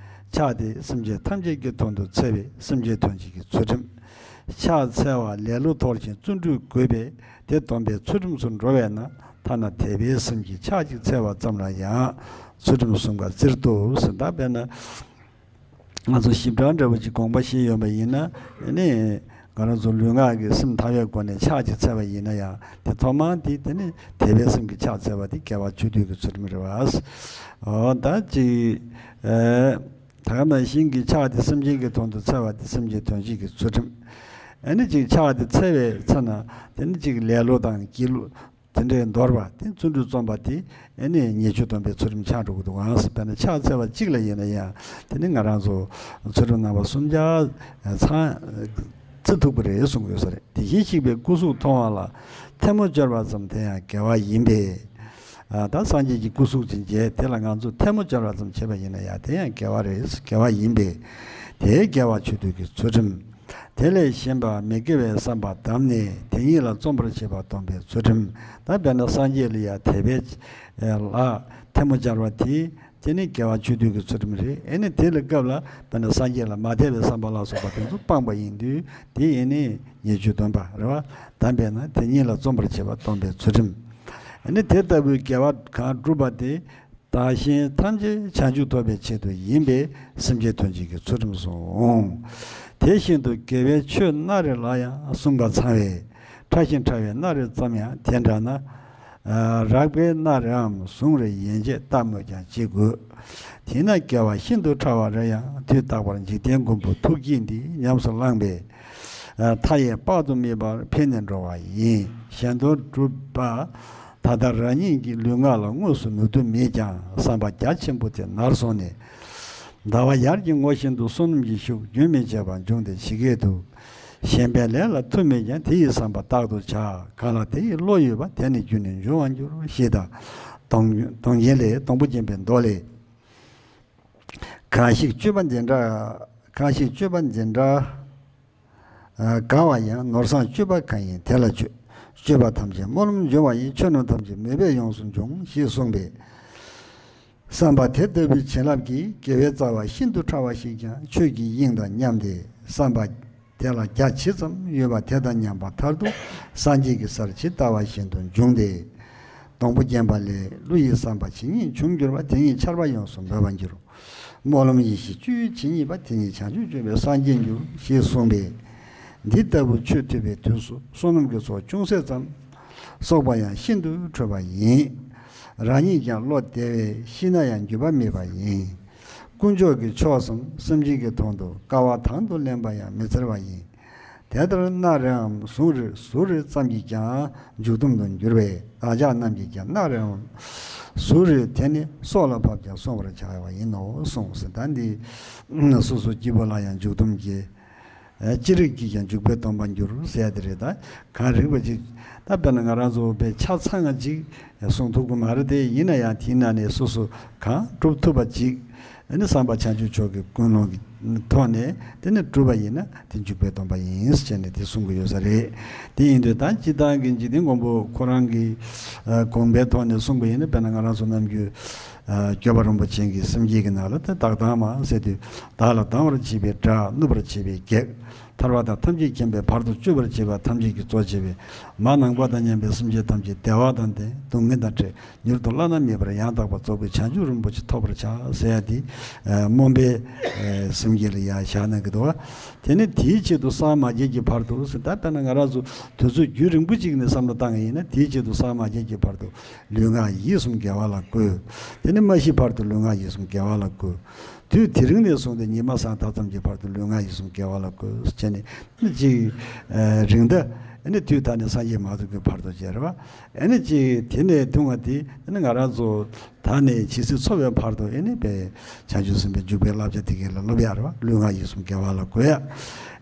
ཕྱག་དེ་སེམས་ཅན་ཐམས་ཅད་ཀྱི་དོན་དུ་འཚལ་བས་སེམས་ཅན་དོན་བྱེད་ཀྱི་ཚུལ་ཁྲིམས། ཕྱག་འཚལ་བ་ལེ་ལོ་འཐོར་ཞིང་བརྩོན་འགྲུས་རྒུད་པས་དེ་སྡོམ་པའི་ཚུལ་ཁྲིམས་སུ་འགྲོ་བས་ན། ཐ་ན་དད་པའི་སེམས་ཀྱིས་ཕྱག་གཅིག་འཚལ་བ་ཙམ་ལ་ཡང་ཚུལ་ཁྲིམས་སྲུང་བར་བརྩིར་ཏོ་ཟེར། ད་དཔེར་ན། ང་ཚོ་ཞིབ་ཕྲ་འདྲ་བོ་ཅིག་དགོངས་པ་བཞེས་ཡོད་པ་ཡིན་ན། ཨ་ནི་ང་རང་ཚོ་ལུས་ངག་གི་སེམས་ཐར་བའི་སྒོ་ནས་ཕྱག་ཅིག་འཚལ་བ་ཡིན་ན་ཡང་། དེ་ཐོག་མར་དེ་དེ་ནི་དད་པའི་སེམས་ཀྱིས་ཕྱག་འཚལ་བ་དེ་དགེ་བ་ཆོས་སྡུད་ཀྱི་ཚུལ་ཁྲིམས་རེད་བ། འོ་ད་ཅིག་ཨ་ད་ག་ནང་བཞིན་གྱི་ཕྱག་དེ་སེམས་ཅན་གྱི་དོན་དུ་འཚལ་བ་དེ་སེམས་ཅན་དོན་བྱེད་ཀྱི་ཚུལ་ཁྲིམས། ཨ་ནི་ཅིག་ཕྱག་དེ་འཚལ་བའི་ཚེ་ན་དེ་ནི་ཅིག་ལེ་ལོ་དང་སྒྱིད་ལུག་དེ་འདྲའི་འདོར་བ་དེ་བརྩོན་འགྲུས་རྩོམ་པ་དེ་ཨ་ནི་ཉེས་སྤྱོད་སྡོམ་པའི་ཚུལ་ཁྲིམས་ཆགས་འགྲོ་གི་འདུག་ཨང་། དཔེར་ན་ཕྱག་འཚལ་བ་གཅིག་ལ་ཡིན་ན་ཡང་དེ་ནི་ང་རང་ཚོ་ཚུལ་ཁྲིམས་རྣམ་པ་གསུམ་ཆར་ཚང་བརྩི་ཐུབ་པ་རེད་གསུངས་ཡོད་ས་རེད། དེ་བཞིན་གཤེགས་པའི་སྐུ་གཟུགས་མཐོང་བ་ལ་ཐལ་མོ་སྦྱར་བ་ཙམ་དེ་ཡང་དགེ་བ་ཡིན་པས། ཨ་ད་སངས་རྒྱས་ཀྱི་སྐུ་གཟུགས་ཅིག་མཇལ། དེ་ལ་ང་ཚོ་ཐལ་མོ་སྦྱར་བ་ཙམ་བྱས་པ་ཡིན་ན་ཡང་དེ་ཡང་དགེ་བ་རེད། དགེ་བ་ཡིན་པས། དེའི་དགེ་བ་ཆོས་སྡུད་ཀྱི་ཚུལ་ཁྲིམས། དེ་ལས་གཞན་པ་མི་དགེ་བའི་བསམ་པ་བསྡམས་ནས་དེ་ཉིད་ལ་བརྩོན་པར་བྱེད་པ་སྡོམ་པའི་ཚུལ་ཁྲིམས། ད་དཔེར་ན་སངས་རྒྱས་ལ་ཡང་དད་པའི་ལ་ཐལ་མོ་སྦྱར་བ་དེ་དེ་ནི་དགེ་བ་ཆོས་སྡུད་ཀྱི་ཚུལ་ཁྲིམས་རེད། ཨེ་ནི་དེ་ལ་སྐབས་ལ་དཔེར་ན་སངས་རྒྱས་ལ་མ་དད་པའི་བསམ་པ་ལ་སོགས་པ་དེ་ཚོ་སྤངས་པ་ཡིན་དུས་དེ་ཨེ་ནི་ཉེས་སྤྱོད་སྡོམ་པ་རེད་བ། བསྡམས་པས་ན་དེ་ཉིད་ལ་བརྩོན་པར་བྱེད་པ་སྡོམ་པའི་ཚུལ་ཁྲིམས། ཨེ་ནི་དེ་ལྟ་བུའི་དགེ་བ་གང་བསྒྲུབས་པ་དེ། བདག་གཞན་ཐམས་ཅད་བྱང་ཆུབ་ཐོབ་པའི་ཆེད་དུ་ཡིན་པས་སེམས་ཅན་དོན་བྱེད་ཀྱི་ཚུལ་ཁྲིམས་སུ་འོང་། དེ་བཞིན་དུ་དགེ་བའི་ཆོས་སྣ་རེ་ལ་ཡང་གསུངས་པ་ཚང་བས་ཕྲ་ཞིང་ཕྲ་བའི་སྣ་རེ་ཙམ་ཡང་དེ་འདྲ་ན། རགས་པའི་སྣ་རེའམ་ཟུང་རེ་ཡན་ཆད་བལྟ་སྨོས་ཀྱང་ཅི་དགོས། དེས་ན་དགེ་བ་ཤིན་ཏུ་ཕྲ་བ་རེ་ཡང་དུས་རྟག་པར་འཇིག་རྟེན་མགོན་པོ་ཐུགས་བསྐྱེད་འདི་ཉམས་སུ་བླངས་པས། མཐའ་ཡས་དཔག་ཏུ་མེད་པར་འཕེལ་ནས་འགྲོ་བ་ཡིན། གཞན་དོན་སྒྲུབ་པ། ད་ལྟ་རང་ཉིད་ཀྱི་ལུས་ངག་ལ་དངོས་སུ་ནུས་མཐུ་མེད་ཀྱང་བསམ་པ་རྒྱ་ཆེན་པོ་དེ་ནར་སོང་ནས། ཟླ་བ་ཡར་གྱི་ངོ་བཞིན་དུ་བསོད་ནམས་ཀྱི་ཤུགས་རྒྱུན་མི་ཆད་པར་འབྱུང་སྟེ་ཇི་སྐད་དུ། གཞན་ཕན་ལས་ལ་མཐུ་མེད་ཀྱང་དེ་ཡི་བསམ་པ་རྟག་ཏུ་བྱ། གང་ལ་དེ་ཡི་བློ་ཡོད་པ་དེ་ནི་རྒྱུན་ནས་འབྱུང་བར་འགྱུར་ཞེས་དང་། སྡོང་སྡོང་རྒྱན་ལས། སྡོང་པོ་རྒྱན་པའི་མདོ་ལས། གང་ཞིག་སྤྱོད་པ་འདི་འདྲ། གང་ཞིག་སྤྱོད་པ་འདི་འདྲ། དགའ་བ་ཡང་ནོར་བཟང་སྤྱོད་པ་གང་ཡིན་དེ་ལ་སྤྱོད། སྤྱོད་པ་ཐམས་ཅད་སྨོན་ལམ་འབྱུང་བ་ཡིས། ཆོས་རྣམས་ཐམས་ཅད་མོས་པས་ཡོངས་སུ་འབྱུང་ཞེས་གསུངས་པས། བསམ་པ་དེ་ལྟ་བུའི་བྱིན་རླབས་ཀྱིས་དགེ་བའི་རྩ་བ་ཤིན་ཏུ་ཕྲ་བ་ཞིག་ཀྱང་ཆོས་ཀྱི་དབྱིངས་དང་མཉམ་སྟེ་བསམ་པ་དེ་ལ་རྒྱ་ཇི་ཙམ་ཡོད་པ་དེ་དང་མཉམ་པ་མཐར་ཐུག་སངས་རྒྱས་ཀྱི་སར་ཇི་ལྟ་བ་བཞིན་དུ་འབྱུང་སྟེ། སྡོང་པོ་རྒྱན་པ་ལས། ཀླུ་ཡི་བསམ་པ་ཇི་སྙེད་བྱུང་གྱུར་པ། དེ་ཉིད་ཆར་པ་ཡོངས་སུ་འབབ་པར་འགྱུར། སྨོན་ལམ་ཡེ་ཤེས་བཅུད་ཇི་སྙེད་པ། དེ་ཉིད་བྱང་ཆུབ་སྤྱོད་པའི་སངས་རྒྱས་འགྱུར་ཞེས་གསུངས་པས། འདི་ལྟ་བུ་ཆོས་ཐོས་པའི་དུས་སུ་བསོད་ནམས་ཀྱི་ཚོགས་ཅུང་ཟད་ཙམ་གསོག་པ་ཡང་ཤིན་ཏུ་ཁྲོས་པ་ཡིན། རང་ཉིད་ཀྱང་བློ་བདེ་བས་ཤི་ན་ཡང་འགྱོད་པ་མེད་པ་ཡིན། དཀོན་མཆོག་གི་ཕྱོགས་སམ་སེམས་ཅན་གྱི་དོན་དུ་དཀའ་བ་དང་དུ་ལེན་པ་ཡང་མི་འཚེར་བ་ཡིན། དེ་ལྟར་སྣ་རེའམ་ཟུང་རེ་ཟུར་རེ་ཙམ་གྱིས་ཀྱང་མཇུག་སྡོམ་དུ་འགྱུར་བས། བདག་ཅག་རྣམས་ཀྱིས་ཀྱང་སྣ་རེའམ་ཟུར་རེ་དེ་ནི་སྲོག་ལ་བབ་ཀྱང་བསྲུང་བར་བྱ་བ་ཡིན་ནོ་གསུངས་ཟེར། ད་འདི་སོ་སོ་སྐྱིད་པོ་ལ་ཡང་མཇུག་སྡོམ་གྱི། ཨ་ཅི་རིགས་ཀྱིས་ཀྱང་འཇུག་པའི་སྡོམ་པར་འགྱུར་ཟེར་ཡ་དེ་རེད། ད་གང་རིགས་པ་ཅིག་ ད་དཔེར་ན་ང་རང་ཚོ་དཔེ་ཆ་ཚང་ང་ཅིག་གསུང་ཐུབ་ཀྱི་མ་རེད་དེ། ཡིན་ན་ཡང་དེའི་ནང་ནས་སོ་སོ་གང་སྒྲུབ་ཐུབ་པ་ཅིག་ཨ་ནི་བསམ་པ་བྱང་ཆུབ་མཆོག་གི་ཀུན་སློང་གི་ཐོག་ནས་དེ་ནི་སྒྲུབ་པ་ཡིན་ན་དེ་འཇུག་པའི་སྡོམ་པ་ཡིན་ཟེར་ནས་དེ་གསུང་གི་ཡོད་ས་རེད། དེ་ཡིན་དུས་ད་སྤྱིར་བཏང་གི་འཇིག་རྟེན་མགོན་པོ་ཁོ་རང་གི་ཨ་དགོངས་པའི་ཐོག་ནས་གསུངས་པ་ཡིན་ན། དཔེར་ན་ང་རང་ཚོ་ནམ་རྒྱུན་ཨ་སྐྱོབ་པ་རིན་པོ་ཆེ་གི་སེམས་བསྐྱེད་ཀྱི་ནང་ལ་ད་བདག་སྡང་མ་ཟེར་དུས། བདག་ལ་སྡང་བར་བྱེད་པའི་དགྲ། གནོད་པར་བྱེད་པའི་བགེགས། ཐར་པ་དང་ཐམས་ཅད་མཁྱེན་པའི་བར་དུ་གཅོད་པར་བྱེད་པ་ཐམས་ཅད་ཀྱི་གཙོ་བྱས་པའི་མ་ནང་པ་དང་མཉམ་པའི་སེམས་ཅན་ཐམས་ཅད་བདེ་བ་དང་ལྡན། སྡུག་བསྔལ་དང་བྲལ། མྱུར་དུ་བླ་ན་མེད་པར་ཡང་དག་པར་རྫོགས་པའི་བྱང་ཆུབ་རིན་པོ་ཆེ་ཐོབ་པར་བྱ་ཟེར་ཡ་དེ། ཨ་སྨོན་པའི་ཨ་སེམས་བསྐྱེད་ལ་ཡང་བཞག་གནང་གི་འདུག་བ། དེ་ནི་དེའི་ཆེད་དུ་སངས་མ་རྒྱས་ཀྱི་བར་དུ་ཟེར། ད་ལྟ་ན་ང་རང་ཚོ་དུས་ཚོད་རྒྱུན་རིང་པོ་ཅིག་ནས་བསམ་བློ་བཏང་ཡིན་ན། དེའི་ཆེད་དུ་སངས་མ་རྒྱས་ཀྱི་བར་དུ་ལུས་ངག་ཡིད་གསུམ་དགེ་བ་ལ་བཀོལ། དེ་ནི་མ་ཤི་བར་དུ་ལུས་ངག་ཡིད་གསུམ་དགེ་བ་ལ་བཀོལ། དུས་དེ་རིང་ནས་བཟུང་སྟེ་ཉི་མ་སངས་མཐའ་ཙམ་གྱི་བར་དུ་ལུས་ངག་ཡིད་གསུམ་དགེ་བ་ལ་བཀོལ་ཟེར་བྱས་ནས། ཅིག་ཨ་རིང་ད་ཨ་ནི་དུས་ད་ནི་སངས་རྒྱས་མ་ཐུབ་ཀྱི་བར་དུ་བྱས་རེད་བ། ཨ་ནི་ཅིག་དེ་ནས་ཐུང་བ་དེ་ཨ་ནི་ང་རང་ཚོ་ད་ནས་ཇི་སྲིད་འཚོ་བའི་བར་དུ་ཨ་ནི་དཔེ་བྱང་ཆུབ་སེམས་དཔའི་འཇུག་པའི་བསླབ་བྱ་དེ་གའི་ལ་སློབ་ཡ་རེད་བ། ལུས་ངག་ཡིད་གསུམ་དགེ་བ་ལ་བཀོལ་ཡ།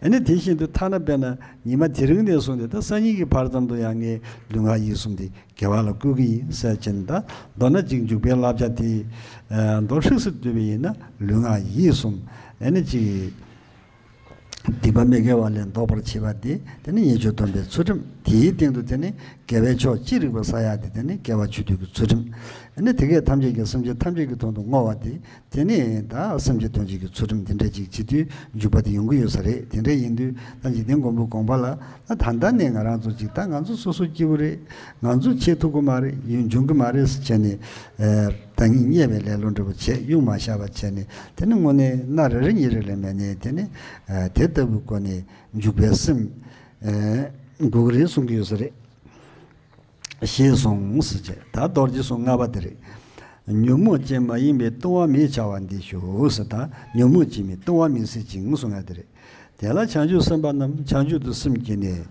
ཨ་ནི་དེ་བཞིན་དུ་ཐ་ན་དཔེར་ན་ཉི་མ་དེ་རིང་ནས་བཟུང་སྟེ་ད་སང་ཉིན་གྱི་བར་ཙམ་དུ་ཡང་ངས་ལུས་ངག་ཡིད་གསུམ་དེ་དགེ་བ་ལ་བཀོལ་གྱི་ཡིན་ཟེར་བྱས་ནས། ད་མདོར་ན་ཅིག་འཇུག་པའི་བསླབ་བྱ་དེ་ཨ་མདོར་ཧྲིག་སེ་བསྡུས་པ་ཡིན་ན། ལུས་ངག་ཡིད་གསུམ་ཨ་ནི་ཅིག་སྡིག་པ་མི་དགེ་བ་ལས་ལྡོག་པར་བྱེད་པ་དེ། དེ་ནི་ཉེས་སྤྱོད་སྡོམ་པའི་ཚུལ་ཁྲིམས། དེའི་སྟེང་དུ་དེ་ནི་དགེ་བའི་ཕྱོགས་ཅི་རིགས་པ་བསགས་ཡ་དེ། དེ་ནི་དགེ་བ་ཆོས་སྡུད་ཀྱི་ཚུལ་ཁྲིམས། ཨ་ནི་དེ་གས་ཐམས་ཅད་ཀྱི་སེམས་ཅན་ཐམས་ཅད་ཀྱི་དོན་དུ་བསྔོ་བ་དེ། དེ་ནི་ད་སེམས་ཅན་དོན་བྱེད་ཀྱི་ཚུལ་ཁྲིམས་དེ་འདྲ་ཅིག་བྱེད་དུས་འཇུག་པ་དེ་ཡོང་གི་ཡོད་ས་རེད། དེ་འདྲ་ཡིན་དུས་ད་འཇིག་རྟེན་མགོན་པོའི་དགོངས་པ་ལ། ད་ད་ལྟ་ནས་ང་རང་ཚོ་ཅིག་ད་ང་ཚོ་སོ་སོ་སྐྱིད་པོ་རེད། ང་ཚོ་བྱེད་ཐུབ་ཀྱི་མ་རེད། ཡུན་འབྱུང་གི་མ་རེད་ཟེར་བྱས་ནས། ཨ་བདག་ཉིད་བརྙས་པའི་ལེ་ལོ་འདྲ་པོ་བྱས། གཡུག་མ་བཞག་པ་བྱས་ནས། དེ་ནི་དངོས་གནས་གནའ་རེ་རེ་གཉིས་རེ་ལས་མེད་ནས། དེ་ནི་ཨ་དེ་ལྟ་བུའི་སྒོ་ནས་འཇུག་པའི་སེམས་ཨ་དགོས་ཀྱི་རེད་གསུང་གི་ཡོད་ས་རེད། ཞེས་གསུངས་ཟེར་བྱས། ད་རྡོ་རྗེ་གསུང་ལྔ་པ་དེ་རེད། ཉོན་མོངས་ཅན་མ་ཡིན་པའི་ལྟུང་བ་མེད་བྱ་བ་འདི་ཞུ་ཟེར། ད་ཉོན་མོངས་ཅན་མའི་ལྟུང་བ་མེད་སྲིད་ཅིང་གསུང་ཡ་དེ་རེད། དེ་ལ་བྱང་ཆུབ་སེམས་དཔའ་རྣམས་བྱང་ཆུབ་ཏུ་སེམས་བསྐྱེད་ནས།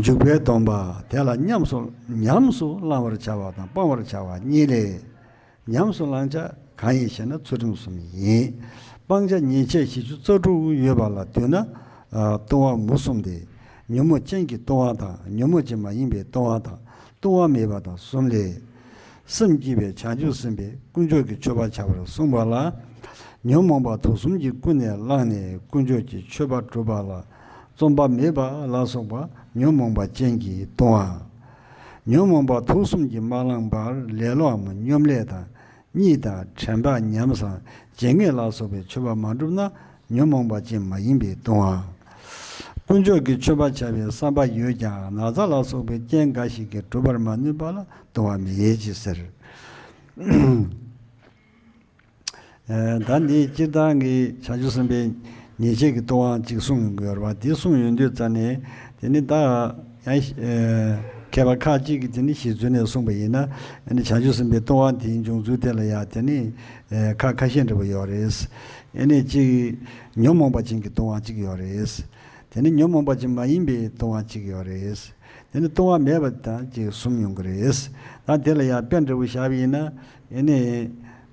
འཇུག་པའི་སྡོམ་པ་དེ་ལ་ཉམས་སུ་ཉམས་སུ་བླང་བར་བྱ་བ་དང་སྤང་བར་བྱ་བ་གཉིས་ལས། ཉམས་སུ་བླང་བྱ་གང་ཡིན་ཞེ་ན། ཚུལ་ཁྲིམས་གསུམ་ཡིན། སྤང་བྱ་ཉེས་བྱས་བཞི་བཅུ་རྩ་དྲུག་ཡོད་པ་ལ་ལྟོས་ན། ཨ་ལྟུང་བ་མུ་གསུམ་སྟེ། ཉོན་མོངས་ཅན་གྱི་ལྟུང་བ་དང་། ཉོན་མོངས་ཅན་མ་ཡིན་པའི་ལྟུང་བ་དང་། ལྟུང་བ་མེད་པ་དང་གསུམ་ལས། སེམས་བསྐྱེད་པའི་བྱང་ཆུབ་སེམས་དཔས་དཀོན་མཆོག་གི་མཆོད་པ་བྱ་བར་གསུངས་པ་ལ། ཉོན་མོངས་པ་དུག་གསུམ་གྱིས་ཀུན་ནས་བསླངས་ནས་དཀོན་མཆོག་གི་མཆོད་པ་སྒྲུབ་པ་ལ། བརྩོན་པ་མེད་པ་ལ་སོགས་པ་ཉོན་མོངས་པ་ཅན་གྱི་ལྟུང་བ། ཉོན་མོངས་པ་དུག་གསུམ་གྱིས་མ་བསླངས་པར་ལེ་ལོའམ་སྙོམ་ལས་དང་། གཉིད་དང་དྲན་པ་ཉམས་སམ་བརྗེད་ངས་ལ་སོགས་པའི་མཆོད་པ་མ་བསྒྲུབས་ན་ཉོན་མོངས་པ་ཅན་མ་ཡིན་པའི་ལྟུང་བ། དཀོན་མཆོག་གི་མཆོད་པ་བྱ་བའི་བསམ་པ་ཡོད་ཀྱང་ན་ཚ་ལ་སོགས་པའི་རྐྱེན་འགའ་ཞིག་གིས་སྒྲུབ་པར་མ་ནུས་པ་ལ་ལྟུང་བ་མེད་ཅེས་ཟེར། ཨ་ད་འདི་སྤྱིར་བཏང་གི་བྱང་ཆུབ་སེམས་དཔའི་ཉེས་བྱས་ཀྱི་ལྟུང་བ་ཅིག་གསུངས་ཡོང་གི་ཡོད་རེད་བ། དེ་གསུངས་ཡོང་དུས་ཙ་ནས། དེ་ནི་ད་ཡང་ཨ་མཁས་པ་ཁ་ཅིག་གིས་དེ་ནི་ཞིབ་འཚོལ་ནས་གསུངས་པ་ཡིན་ན། ཨ་ནི་བྱང་ཆུབ་སེམས་དཔའི་ལྟུང་བ་དེའི་འབྱུང་ཚུལ་དེ་ལ་ཡང་དེ་ནི་ཨ་ཁ་ཁ་ཤས་འདྲ་པོ་ཡོད་རེད། ཨ་ནི་གཅིག་ཉོན་མོངས་པ་ཅན་གྱི་ལྟུང་བ་གཅིག་ཡོད་རེད། དེ་ནི་ཉོན་མོངས་པ་ཅན་མ་ཡིན་པའི་ལྟུང་བ་གཅིག་ཡོད་རེད། དེ་ནི་ལྟུང་བ་མེད་པ་དང་གཅིག་གསུམ་ཡོང་གི་རེད། ད་དེ་ལ་ཡང་དཔེ་འདྲ་པོ་བཞག་པ་ཡིན་ན། ཨ་ནི་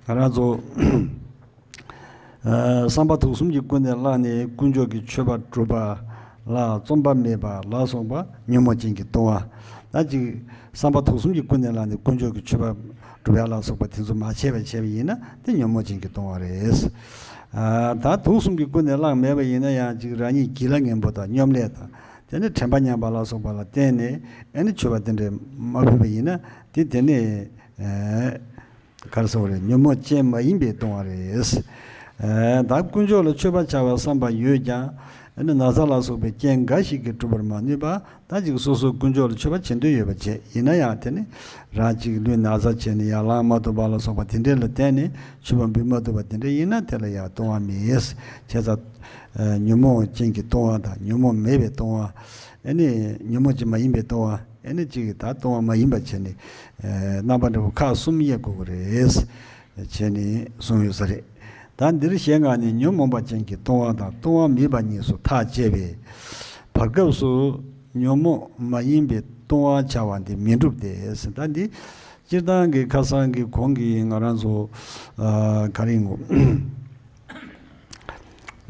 ང་རང་ཚོ་ཨ་བསམ་པ་དུག་གསུམ་གྱིས་ཀུན་ནས་བསླངས་ནས་དཀོན་མཆོག་གི་མཆོད་པ་སྒྲུབ་པ་ལ་བརྩོན་པ་མེད་པ་ལ་སོགས་པ་ཉོན་མོངས་ཅན་གྱི་ལྟུང་བ། ད་ཅིག་བསམ་པ་དུག་གསུམ་གྱིས་ཀུན་ནས་བསླངས་ནས་དཀོན་མཆོག་གི་མཆོད་པ་སྒྲུབ་ཡ་ལ་སོགས་པ་དེ་ཚོ་མ་བྱས་པ་བྱས་པ་ཡིན་ན་དེ་ཉོན་མོངས་ཅན་གྱི་ལྟུང་བ་རེད། ཨ་ད་དུག་གསུམ་གྱིས་ཀུན་ནས་བསླངས་མེད་པ་ཡིན་ན་ཡང་ཅིག་རང་ཉིད་སྒྱིད་ལ་ངན་པོ་དང་སྙོམ་ལས་དང་། དེ་ནས་དྲན་པ་ཉམས་པ་ལ་སོགས་པ་ལ་བརྟེན་ནས་ཨ་ནི་མཆོད་པ་དེ་འདྲ་མ་ཕུལ་བ་ཡིན་ན། དེ་དེ་ནས་ཨ་ག་རེ་ཟེར་བ་རེད། ཉོན་མོངས་ཅན་མ་ཡིན་པའི་ལྟུང་བ་རེད། ཨ་ད་དཀོན་མཆོག་ལ་མཆོད་པ་བྱ་བའི་བསམ་པ་ཡོད་ཀྱང་། ཨ་ནི་ན་ཚ་ལ་སོགས་པའི་རྐྱེན་འགའ་ཞིག་གིས་སྒྲུབ་པར་མ་ནུས་པ། ད་ཅིག་སོ་སོ་དཀོན་མཆོག་ལ་མཆོད་པ་བྱེད་འདོད་ཡོད་པ་བྱས་ཡིན་ན་ཡང་། དེ་ནི་རང་ཅིག་ལུས་ན་ཚ་བྱས་ནས་ཡར་ལངས་མ་ཐུབ་པ་ལ་སོགས་པ་དེ་འདྲ་ལ་བརྟེན་ནས་མཆོད་པ་འབུལ་མ་ཐུབ་པ་དེ་འདྲ་ཡིན་ན་དེ་ལ་ཡང་ལྟུང་བ་མེད། བྱས་ཙང་ཨ་ཉོན་མོངས་ཅན་གྱི་ལྟུང་བ་དང་ཉོན་མོངས་མེད་པའི་ལྟུང་བ། ཨ་ནི་ཉོན་མོངས་ཅན་མ་ཡིན་པའི་ལྟུང་བ། ཨ་ནི་གཅིག་གིས་ད་ལྟུང་བ་མ་ཡིན་པ་བྱས་ནས་ཨ་རྣམ་པ་འདྲ་པོ་ཁག་གསུམ་དབྱེ་དགོས་ཀྱི་རེད། བྱས་ནས་གསུངས་ཡོད་ས་རེད། ད་འདིར་ཞེས་ངག་ནི་ཉོན་མོངས་པ་ཅན་གྱི་ལྟུང་བ་དང་ལྟུང་བ་མེད་པ་གཉིས་སུ་ཐག་བཅད་པས། བར་སྐབས་སུ་ཉོན་མོངས་མ་ཡིན་པའི་ལྟུང་བ་བྱ་བ་འདི་མི་འགྲུབ་སྟེ། ད་འདི་སྤྱིར་བཏང་གི་ཁ་སང་གི་གོང་གི་ང་རང་ཚོ་ཨ་ག་རེ་ཡིན་གོ།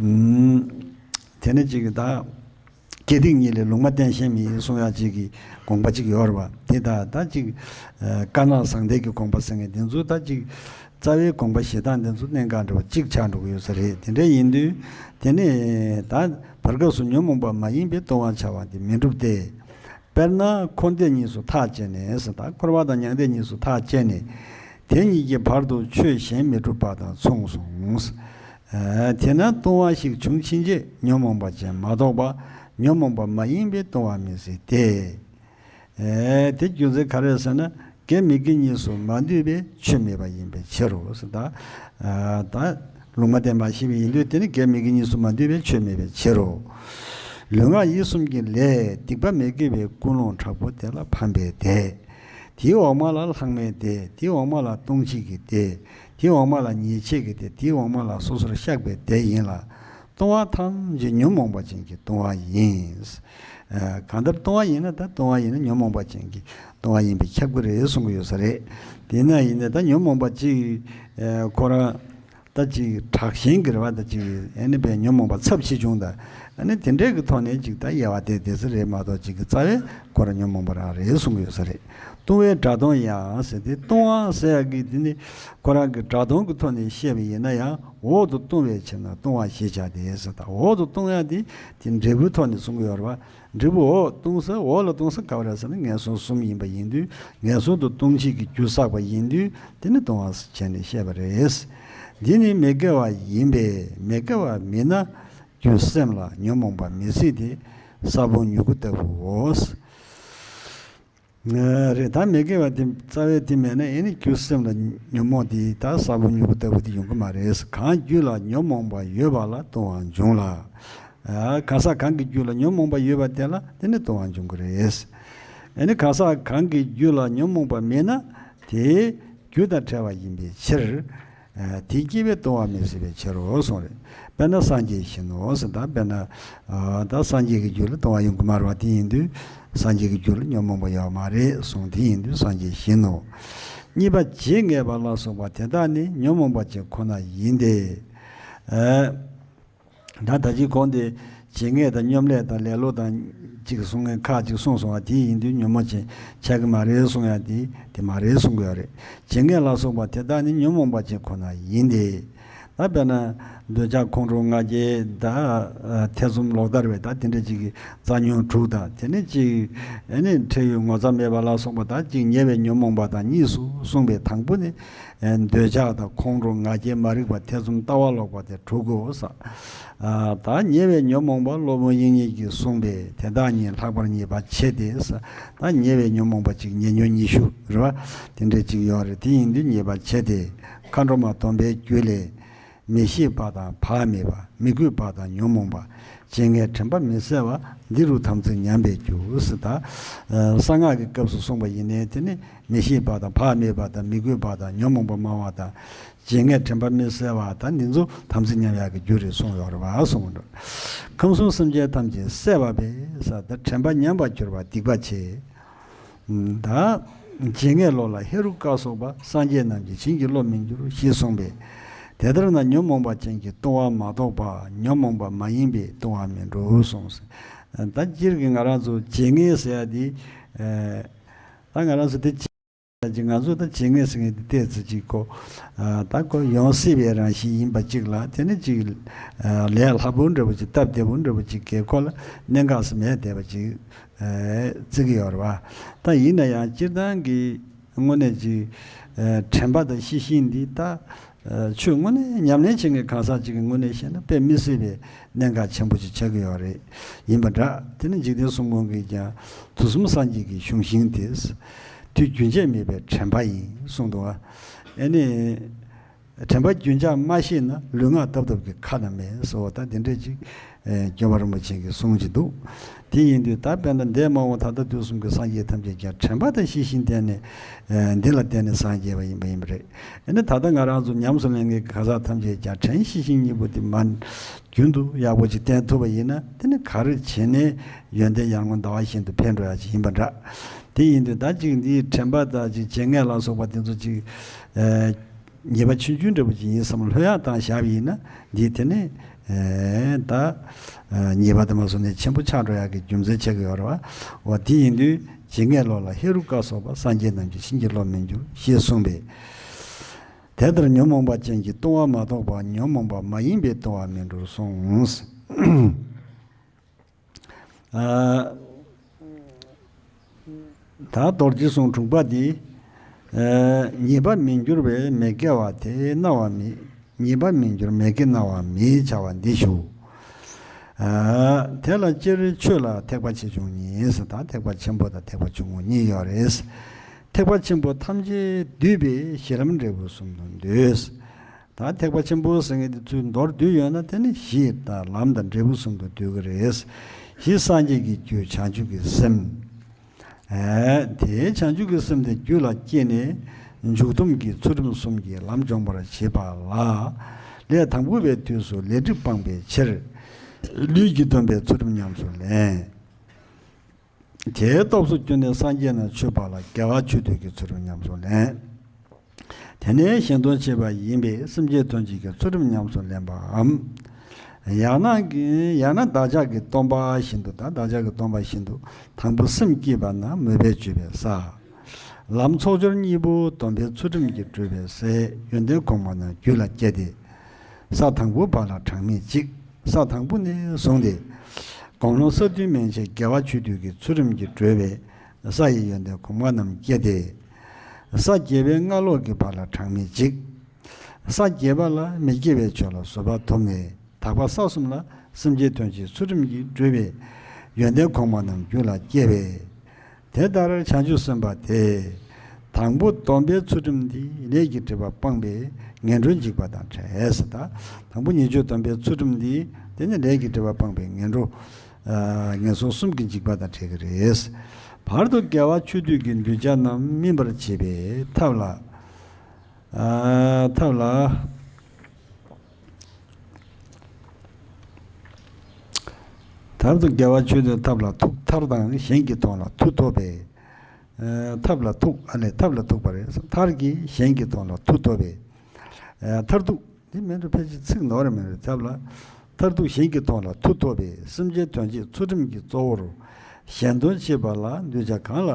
ཨུམ། དེ་ནས་ཅིག་ད། སྐྱེ་སྟེང་གཉིས་ལས་ལུང་མ་བསྟན་ཤེས་མི་གསུང་ཡག་ཅིག་གི་དགོངས་པ་ཅིག་ཡོད་རེད་བ། དེ་ད་ད་ཅིག་དཀར་ནག་ཟང་ཐལ་གྱི་དགོངས་པ་ཟེར་མཁན་དེ་ཚོ་ད་ཅིག་རྩ་བའི་དགོངས་པ་བཞེས་སྟངས་དེ་ཚོ་གནད་འགག་འདྲ་བོ་གཅིག་ཆགས་འགྲོ་གི་ཡོད་ས་རེད། དེ་འདྲ་ཡིན་དུས་དེ་ནས་ད་བར་སྐབས་སུ་ཉོན་མོངས་པ་མ་ཡིན་པའི་ལྟུང་བ་བྱ་བ་དེ་མི་འགྲུབ་སྟེ། དཔེར་ན་འཁོར་འདས་གཉིས་སུ་ཐག་བཅད་ནས་ཟེར། ད་འཁོར་བ་དང་མྱང་འདས་གཉིས་སུ་ཐག་བཅད་ནས་དེ་གཉིས་ཀྱི་བར་དུ་ཆོས་གཞན་མི་འགྲུབ་པ་དང་མཚུངས་སོ། ཨ། དེས་ན་ལྟུང་བ་ཞིག་བྱུང་ཕྱིན་ཆད་ཉོན་མོངས་པ་ཅན་མ་གཏོགས་པ་ཉོན་མོངས་པ་མ་ཡིན་པའི་ལྟུང་བ་མི་སྲིད་དེ། ཨེ། དེ་རྒྱུ་མཚན་ག་རེ་ཟེར་ན། དགེ་མི་དགེ་གཉིས་སུ་མ་འདུས་པའི་ཆོས་མེད་པ་ཡིན་པའི་ཕྱིར་རོ་ཟེར། ད་ཨ། ད་ལུང་མ་བསྟན་པ་ཞེས་པ་ཡིན་དུས་དེ་ནི་དགེ་མི་དགེ་གཉིས་སུ་མ་འདུས་པའི་ཆོས་མེད་པའི་ཕྱིར་རོ། ལུས་ངག་ཡིད་གསུམ་གྱི་ལས་སྡིག་པ་མི་དགེ་བའི་ཀུན་སློང་དྲག་པོ་དེ་ལ་ཕམ་པས་ཏེ། དེའི་འོག་མ་ལ་ལྷག་མའི་སྡེ། དེའི་འོག་མ་ལ་ལྟུང་བྱེད་ཀྱི་སྡེ། དེའི་འོག་མ་ལ་ཉེས་བྱས་ཀྱི་སྡེ། དེའི་འོག་མ་ལ་སོ་སོར་བཤགས་པའི་སྡེ་ཡིན་ལ། ལྟུང་བ་ཐམས་ཅད་ཉོན་མོངས་པ་ཅན་གྱི་ལྟུང་བ་ཡིན། ཨ། གང་ལྟར་ལྟུང་བ་ཡིན་ན་ད་ལྟུང་བ་ཡིན་ན་ཉོན་མོངས་པ་ཅན་གྱི་ལྟུང་བ་ཡིན་པས་ཁྱབ་ཀྱི་རེད་གསུང་གི་ཡོད་ས་རེད། དེས་ན་ཡིན་ན་ད་ཉོན་མོངས་པ་ཅིག་ཨ། ཁོ་རང་ད་ཅིག་དྲག་ཞན་གྱི་རེད་བ། ད་ཅིག་ཨ་ནི་བས་ཉོན་མོངས་པ་ཚབས་ཆེ་ཆུང་དང་ཨ་ནི་དེ་འདྲས་ཀྱི་ཐོག་ནས་ཅིག་ད་དབྱེ་བ་དེ་དེ་ཚོ་རེད་མ་གཏོགས་ཅིག་གི་རྩ་བའི་ཁོ་རང་ཉོན་མོངས་པ་རང་རེད་གསུང་གི་ཡོད་ས་རེད། ལྟུང་བའི་སྒྲ་དོན་ཡང་ཟེར་ཏེ། ལྟུང་བ་ཟེར་ཡག་གི་དེ་ནི་ཁོ་རང་གི་སྒྲ་དོན་གྱི་ཐོག་ནས་བཤད་པ་ཡིན་ན་ཡང་འོག་ཏུ་ལྟུང་བའི་ཕྱིར་ན་ལྟུང་བ་ཞེས་བྱ་སྟེ་ཟེར། ད་འོག་ཏུ་ལྟུང་ཡག་དེ་དེ་འབྲས་བུའི་ཐོག་ནས་གསུང་གི་ཡོད་རེད་བ། འབྲས་བུ་འོག་ལྟུང་ས། འོག་ལ་ལྟུང་ས་ག་བ་རེད་ཟེར་ན་ངན་སོང་གསུམ་ཡིན་པ་ཡིན་དུས་ངན་སོང་དུ་ལྟུང་བྱེད་ཀྱི་རྒྱུ་བསགས་པ་ཡིན་དུས་དེ་ནི་ལྟུང་བ་བྱས་ནས་བཤད་པ་རེད། འདི་ནི་མི་དགེ་བ་ཡིན་པས་མི་དགེ་བ་མིན་ན་རྒྱུ་སེམས་ལ་ཉོན་མོངས་པ་མི་སྲིད་དེ་ས་བོན་མྱུ་གུ་ལྟ་བུའོ། ཨ། རེད། ད་མི་དགེ་བ་དེ་རྩ་བའི་དེ་མེད་ན་ཨེ་ནི་རྒྱུ་སེམས་ལ་ཉོན་མོངས་དེ་ད་ས་བོན་མྱུ་གུ་ལྟ་བུ་དེ་ཡོང་གི་མ་རེད། གང་རྒྱུད་ལ་ཉོན་མོངས་པ་ཡོད་པ་ལ་ལྟུང་བ་འབྱུང་ལ། ཨ། གང་ཟག་གང་གི་རྒྱུད་ལ་ཉོན་མོངས་པ་ཡོད་པ་དེ་ལ་དེ་ནི་ལྟུང་བ་འབྱུང་གི་རེད། ཨེ་ནི་གང་ཟག་གང་གི་རྒྱུད་ལ་ཉོན་མོངས་པ་མེད་ན་དེ་རྒྱུ་དང་བྲལ་བ་ཡིན་པའི་ཕྱིར། ཨ། དེ་སྐྱེས་པས་ལྟུང་བ་མི་སྲིད་པའི་ཕྱིར་རོ་གསུངས་རེད། དཔེར་ན་སངས་རྒྱས་བཞིན་ནོ་ཟེར། ད་དཔེར་ན་ཨ། ད་སངས་རྒྱས་ཀྱི་རྒྱུད་ལ་ལྟུང་བ་ཡོང་གི་མ་རེད་བ། དེ་ཡིན་དུས་སངས་རྒྱས་ཀྱི་རྒྱུད་ལ་ཉོན་མོངས་པ་ཡོད་མ་རེད་གསུངས། དེ་ཡིན་དུས་སངས་རྒྱས་བཞིན་ནོ། གཉིས་པ་བྱེད་ངེས་པ་ལ་སོགས་པ་དེ་དག་ནི་ཉོན་མོངས་པ་ཅན་ཁོ་ན་ཡིན་ཏེ། ཨ། ད་ད་ཅི་གོང་དེ་བྱེད་ངེས་དང་སྙོམ་ལས་དང་ལེ་ལོ་དང་ཅིག་གསུང་ངེས་ཁག་ཅིག་གསུངས་སོང་བ། དེ་ཡིན་དུས་ཉོན་མོངས་ཅན་ཆགས་ཀྱི་མ་རེད་གསུང་ཡ་དེ་དེ་མ་རེད་གསུང་གི་ཡོད་རེད། བྱེད་ངེས་ལ་སོགས་པ་དེ་དག་ནི་ཉོན་མོངས་པ་ཅན་ཁོ་ན་ཡིན་ཏེ། ད་དཔེར་ན་འདོད་ཆགས་ཁོང་ཁྲོ་ང་རྒྱལ་དང་ཐེ་ཚོམ་ལོག་ལྟ་རེད་པས། ད་དེ་འདྲ་ཅིག་གི་རྩ་ཉོན་དྲུག་དང་དེ་ནས་ཅིག་ཨ་ནི་ཁྲེལ་ཡོད་ངོ་ཚ་མེད་པ་ལ་སོགས་པ་དང་ཅིག་ཉེ་བའི་ཉོན་མོངས་པ་དང་གཉིས་སུ་གསུངས་པའི་དང་པོ་ནི། ཨེ། འདོད་ཆགས་དང་ཁོང་ཁྲོ་ང་རྒྱལ་མ་རིག་པ་ཐེ་ཚོམ་ལྟ་བ་ལོག་པ་དེ་དྲུག་གོ་ས། ཨ། ད་ཉེ་བའི་ཉོན་མོངས་པ་སློབ་དཔོན་དབྱིག་གཉེན་གྱིས་གསུངས་པས་དེ་དག་ཉིད་ལྷག་པར་ཉེས་པ་ཆེ་སྟེ་ས། ད་ཉེ་བའི་ཉོན་མོངས་པ་ཅིག་ཉེ་ཉོན་ཉི་ཤུ་རེད་བ། དེ་འདྲ་ཅིག་ཡོད་རེད། དེ་ཡིན་དུས་ཉེས་པ་ཆེ་སྟེ། མཁའ་འགྲོ་མ་སྡོམ་པའི་རྒྱུད་ལས། མི་ཤེས་པ་དང་བག་མེད་པ། མི་གུས་པ་དང་ཉོན་མོངས་པ། བྱེད་ངེས་དྲན་པ་མི་གསལ་བ། འདི་རུ་དམ་ཚིག་ཉམས་པའི་རྒྱུ་ཟེར། ད་གསང་སྔགས་ཀྱི་སྐབས་སུ་གསུངས་པ་ཡིན་ནའི་དེ་ནི་མི་ཤེས་པ་དང་བག་མེད་པ་དང་མི་གུས་པ་དང་ཉོན་མོངས་པ་སྨྲ་བ་དང་། བྱེད་ངེས་དྲན་པ་མི་གསལ་བ་དང་འདི་ཚོ་དམ་ཚིག་ཉམས་ཡག་གི་རྒྱུ་རེད་གསུངས་ཡོད་རེད་བ་གསུངས་འདུག་ཁམས་གསུམ་སེམས་ཅན་ཐམས་ཅད་བསད་པ་བས་ཟེར། ད་དྲན་པ་ཉམས་པར་གྱུར་པ་སྡིག་པ་ཆེ། ད་བྱེད་ངེས་བློ་ལ་ཧེ་རུ་ཀ་སོགས་པ་སངས་རྒྱས་རྣམས་ཀྱིས་བྱིན་གྱིས་རློབ་མི་འགྱུར་ཞེས་གསུངས་པས། དེ་ལྟར་ན་ཉོན་མོངས་པ་ཅན་གྱི་ལྟུང་བ་མ་གཏོགས་པ་ཉོན་མོངས་པ་མ་ཡིན་པའི་ལྟུང་བ་མིན་འགྲོ་གསུངས། ད་སྤྱིར་གྱི་ང་རང་ཚོ་བྱེད་ངེས་ཟེར་ཡ་དེ། ཨ། ད་ང་རང་ཚོ་དེ་ཅིག་ང་ཚོ་ད་བྱེད་ངེས་ཟེར་མཁན་དེ་ཏོག་ཙམ་ཅིག་གོ། ཨ། ད་ཁོ་ཡོང་སྲིད་པའི་རང་བཞིན་ཡིན་པ་གཅིག་ལ། དེ་ནི་ཅིག་ཨ། ལས་སླ་པོ་འདྲ་པོ་ཅིག་སྟབས་བདེ་པོ་འདྲ་པོ་ཅིག་གིས་ཁོ་ལ་གནད་འགག་སུ་མེད་བསྡད་པ་ཅིག་ཨ། བརྩི་གི་ཡོད་རེད་བ། ད་ཡིན་ན་ཡང་སྤྱིར་བཏང་གི་དངོས་གནས་ཅིག་ཨ། དྲན་པ་དང་ཤེས་བཞིན་འདི་ད། ཨ། ཆོས་དངོས་གནས་ཉམས་ལེན་བྱེད་མཁན་གང་ཟག་ཅིག་གི་ངོས་ནས་བཤད་ན་དཔེ་མི་སྲིད་པའི་གནད་འགག་ཆེན་པོ་ཅིག་ཆགས་ཀྱི་ཡོད་རེད། ཡིན་པ་འདྲ། དེ་ནི་འཇིག་རྟེན་གསུམ་མགོན་གྱིས་ཀྱང་དུས་གསུམ་སངས་རྒྱས་ཀྱི་གཞུང་ཤིང་དེ། དུས་རྒྱུན་ཆད་མེད་པའི་དྲན་པ་ཡིན་གསུངས་འདུག་ཨ་ནི། དྲན་པ་རྒྱུན་ཆགས་མ་ཤེས་ན་ལུས་ངག་ཐབས་ཐབས་ཀྱི་ཁ་ན་མེད་ཟེར་བ་ད་དེ་འདྲ་ཅིག་ཨེ། སྐྱོབ་པ་རིན་པོ་ཆེ་གིས་གསུངས་ཀྱི་འདུག་དེ་ཡིན་དུས་ད་དཔེར་ན་འདས་མ་འོངས་ད་ལྟ་དུས་གསུམ་གྱི་སངས་རྒྱས་ཐམས་ཅད་ཀྱང་དྲན་པ་དང་ཤེས་བཞིན་བསྟེན་ནས། ཨེ། འདི་ལ་བརྟེན་ནས་སངས་རྒྱས་པ་ཡིན་པ་ཡིན་པ་རེད། ཨེ་ནི་ད་ལྟ་ང་རང་ཚོ་ཉམས་སུ་ལེན་མཁན་གྱི་གང་ཟག་ཐམས་ཅད་ཀྱང་དྲན་ཤེས་བཞིན་གཉིས་པོ་དེ་མ་རྒྱུན་དུ་ཡག་པོ་ཅིག་བསྟེན་ཐུབ་པ་ཡིན་ན་དེ་ནི་ག་རེ་བྱས་ནས་ཡོན་ཏན་ཡར་ངོ་ཟླ་བ་བཞིན་དུ་འཕེལ་འགྲོ་ཡག་ཅིག་ཡིན་པ་འདྲ། དེ་ཡིན་དུས་ད་ཅིག་འདིའི་དྲན་པ་དང་ཅིག་བྱེད་ངེས་ལ་སོགས་པ་དེ་ཚོ་ཅིག་ཨེ། ཉེས་པ་ཆུང་ཆུང་འདྲ་པོ་ཅིག་ཡིན་བསམ་ལྷོད་ཡངས་བཏང་བཞག་པ་ཡིན་ན་འདིས་དེ་ནི་ ཨེ་ད་ཨ་ཉེས་པ་དེ་མ་སོང་ནས་ཆེན་པོ་ཆགས་འགྲོ་ཡག་གི་རྒྱུ་མཚན་ཆགས་ཀྱི་ཡོད་རེད་བ། འོ་དེ་ཡིན་དུས་ཇི་སྙེད་བློ་ལ་ཧེ་རུ་ཀ་སོགས་པ་སངས་རྒྱས་རྣམས་ཀྱིས་བྱིན་གྱིས་རློབ་མི་འགྱུར་ཞེས་གསུངས་པས། དེ་ལྟར་ཉོན་མོངས་པ་ཅན་གྱི་ལྟུང་བ་མ་གཏོགས་པ་ཉོན་མོངས་པ་མ་ཡིན་པའི་ལྟུང་བ་མི་འགྲོར་གསུངས། ཨ། ད་རྡོ་རྗེ་གསུང་དྲུག་པ་འདི། ཨ། ཉེས་པ་མི་འགྱུར་བའི་མི་དགེ་བ་དེ་སྣང་བ་མེད། ཉེས་པ་མི་འགྱུར་མི་དགེ་སྣང་བ་མེད་བྱ་བ་འདི་ཞུ། ཨ། དེ་ལ་སྤྱིར་ཆོས་ལ་ཐེག་པ་ཆེ་ཆུང་གཉིས་ཟེར། ད་ཐེག་པ་ཆེན་པོ་དང་ཐེག་པ་ཆུང་ངུ་གཉིས་ཡོད་རེད། ཐེག་པ་ཆེན་པོ་ཐམས་ཅད་བསྡུས་པའི་གཞི་ལམ་འབྲས་བུ་གསུམ་དུ་འདོད། ད་ཐེག་པ་ཆེན་པོ་ཟེར་མཁན་དེ་ཚུར་མདོར་བསྡུས་ཡོད་ན་དེ་ནི་གཞི་དང་ལམ་དང་འབྲས་བུ་གསུམ་དུ་འདོད་ཀྱི་རེད། གཞི་སངས་རྒྱས་ཀྱི་རྒྱུ་བྱང་ཆུབ་ཀྱི་སེམས། ཨེ། དེའི་བྱང་ཆུབ་ཀྱི་སེམས་དེ་རྒྱུད་ལ་སྐྱེས་ནས་མཇུག་སྡོམ་གྱི་ཚུལ་ཁྲིམས་གསུམ་གྱི་ལམ་སྦྱོང་བར་བྱེད་པ་ལ། ལས་དང་པོ་པའི་དུས་སུ་ལས་སྒྲིབ་སྤངས་པའི་ཕྱིར། ལུས་ཀྱི་སྡོམ་པའི་ཚུལ་ཁྲིམས་ཉམས་སུ་ལེན། དེའི་སྟོབས་སུ་གྱུར་ནས་སངས་རྒྱས་ན་མཆོད་པ་ལ་དགེ་བ་ཆོས་སྡུད་ཀྱི་ཚུལ་ཁྲིམས་ཉམས་སུ་ལེན། དེ་ནས་གཞན་དོན་བྱེད་པ་ཡིན་པས་སེམས་བསྐྱེད་དོན་བྱེད་ཀྱི་ཚུལ་ཁྲིམས་ཉམས་སུ་ལེན་པའམ། ཡང་ན་ཡང་ན་བདག་ཅག་གི་སྟོན་པ་བཞིན་དུ་དང་བདག་ཅག་གི་སྟོན་པ་བཞིན་དུ་དང་པོ་སེམས་བསྐྱེད་པ་ན་མོས་པས་བརྗོད་པའི་ས། ལམ་ཚོགས་སྦྱོར་གཉིས་པོ་སྡོམ་པའི་ཚུལ་ཁྲིམས་ཀྱིས་བགྲོད་པའི་སའི་ཡོན་ཏན་གོང་མ་རྣམས་རྒྱུད་ལ་སྐྱེས་ཏེ། ས་དང་པོ་བ་ལ་གྲངས་མེད་གཅིག་ས་དང་པོ་ནས་བཟུང་སྟེ། དགོངས་ཀློང་ས་བདུན་མན་ཆད་དགེ་བ་ཆོས་སྡུད་ཀྱི་ཚུལ་ཁྲིམས་ཀྱིས་བགྲོད་པའི་ས་ཡི་ཡོན་ཏན་གོང་མ་རྣམས་སྐྱེས་ཏེ། ས་བརྒྱད་པའི་སྔ་ལོགས་ཀྱི་བ་ལ་གྲངས་མེད་གཅིག་ས་བརྒྱད་པ་ལ་མི་སྐྱེ་བའི་ཆོས་ལ་བཟོད་པ་ཐོབ་ནས། དག་པ་ས་གསུམ་ལ་སེམས་བསྐྱེད་དོན་བྱེད་ཚུལ་ཁྲིམས་ཀྱིས་བགྲོད་པའི་ཡོན་ཏན་གོང་མ་རྣམས་རྒྱུད་ལ་སྐྱེ་བས། དེ་ལྟར་བྱང་ཆུབ་སེམས་དཔའ་དེ། དང་པོ་སྡོམ་པའི་ཚུལ་ཁྲིམས་འདི་ལས་ཀྱི་སྒྲིབ་པ་སྤངས་པས་ངན་འགྲོར་འཇིགས་པ་དང་བྲལ་ཟེར། ད་དང་པོ་ཉེས་སྤྱོད་སྡོམ་པའི་ཚུལ་ཁྲིམས་འདི་དེ་ནི་ལས་ཀྱི་སྒྲིབ་པ་སྤངས་པས་ངན་འགྲོ། ཨ། ངན་སོང་གསུམ་གྱི་འཇིགས་པ་དང་བྲལ་གྱི་རེད། བར་དུ་དགེ་བ་ཆོས་སྡུད་ཀྱི་གདུལ་བྱ་རྣམས་སྨིན་པར་བྱེད་པའི་ཐབས་ལ། ཨ། ཐབས་ལ། ཐབས་དང་དགེ་བ་ཆོས་དང་ཐབས་ལ་ཐུག་མཐར་དང་གཞན་གྱི་དོན་ལ་མཐུ་ཐོབ་པས། ཨ། ཐབས་ལ་ཐུག་ཨ་ལས་ཐབས་ལ་ཐུག་པ་རེད། མཐར་གྱིས་གཞན་གྱི་དོན་ལ་མཐུ་ཐོབ་པས། ཨ། མཐར་ཐུག་འདི་མིན་འགྲོ་ཕལ་ཆེར་ཚིག་ནོར་རེ་མིན་རེད། ཐབས་ལ་མཐར་ཐུག་གཞན་གྱི་དོན་ལ་མཐུ་ཐོབ་པས་སེམས་ཅན་དོན་བྱེད་ཚུལ་ཁྲིམས་ཀྱི་གཙོ་བོར་གཞན་དོན་བྱེད་པ་ལ་གདུལ་བྱ་གང་ལ་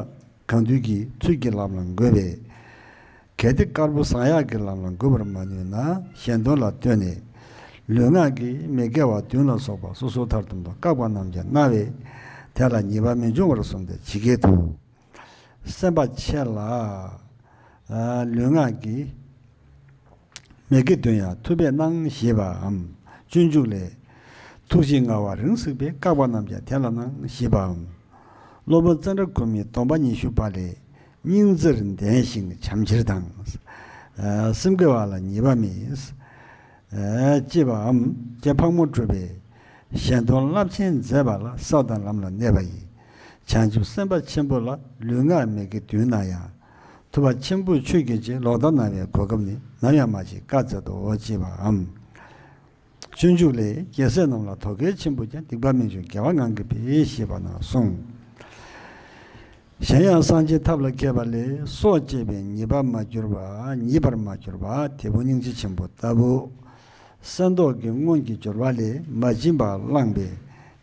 གང་འདུལ་གྱི་ཚུལ་གྱིས་ལམ་ལ་འགོད་པས། གལ་ཏེ་དཀར་པོ་ཟང་ཡག་གི་ལམ་ལ་འགོད་པར་མ་ནུས་ན་གཞན་དོན་ལ་ལྟོས་ནས་ལུས་ངག་གི་མི་དགེ་བ་བདུན་ལ་སོགས་པ་སོ་སོར་ཐར་ཐམ་དུ་བཀག་པ་རྣམས་ཀྱང་སྣང་བས་དེ་ལ་ཉེས་པ་མི་འབྱུང་བར་གསུངས་ཏེ་ཇི་སྐད་དུ། སེམས་དཔའ་ཆེ་ལ། ཨ། ལུས་ངག་གི་མི་དགེ་བདུན་ཡང་ཐུབ་པས་གནང་ཞེས་པའམ། སྤྱོད་འཇུག་ལས། ཐུགས་རྗེའི་མངའ་བ་རིང་བསྲེགས་པས་བཀག་པ་རྣམས་ཀྱང་དེ་ལ་གནང་ཞེས་པའམ། སློབ་དཔོན་ཙནྡྲ་གོ་མིའི་སྡོམ་པ་ཉི་ཤུ་པ་ལས། སྙིང་བརྩེར་ལྡན་ཞིང་བྱམས་ཕྱིར་དང་། ཨ། སེམས་དགེ་བ་ལ་ཉེས་པ་མེད། ཨ། ཅེས་པའམ་ཀྱེ་ཕག་མོ་གྲུ་པས་གཞན་དོན་རླབས་ཆེན་མཛད་པ་ལ་ས་དང་ལམ་ལ་གནས་པ་ཡི། བྱང་ཆུབ་སེམས་དཔའ་ཆེན་པོ་ལ་ལུས་ངག་མི་དགེ་བདུན་ན་ཡང་། ཐུབ་པ་ཆེན་པོས་ཆོས་བགྱིད་ཅིང་ལོག་ལྟ་སྣང་བའི་གོ་སྐབས་ནི་ནམ་ཡང་མ་མཆིས་བཀའ་སྩལ་ཏོ་ཅེས་པའམ། སྤྱོད་འཇུག་ལས། རྒྱལ་སྲས་རྣམས་ལ་དོ་གལ་ཆེན་པོ་ཀྱང་སྡིག་པ་མི་འབྱུང་དགེ་བ་ངང་གིས་འཕེལ་ཞེས་པ་ན་གསུངས། གཞན་ཡང་སངས་རྒྱས་ཐབས་ལ་མཁས་པ་ལས་སྲོག་བཅད་པའི་ཉེས་པ་མ་གྱུར་པ་ཉེས་པར་མ་གྱུར་པ་དེ་བོ་སྙིང་རྗེ་ཆེན་པོ་ལྟ་བུ། གསེར་མདོག་གི་སྔོན་གྱི་སྦྱོར་བ་ལས་མ་བྱིན་པ་བླངས་པས་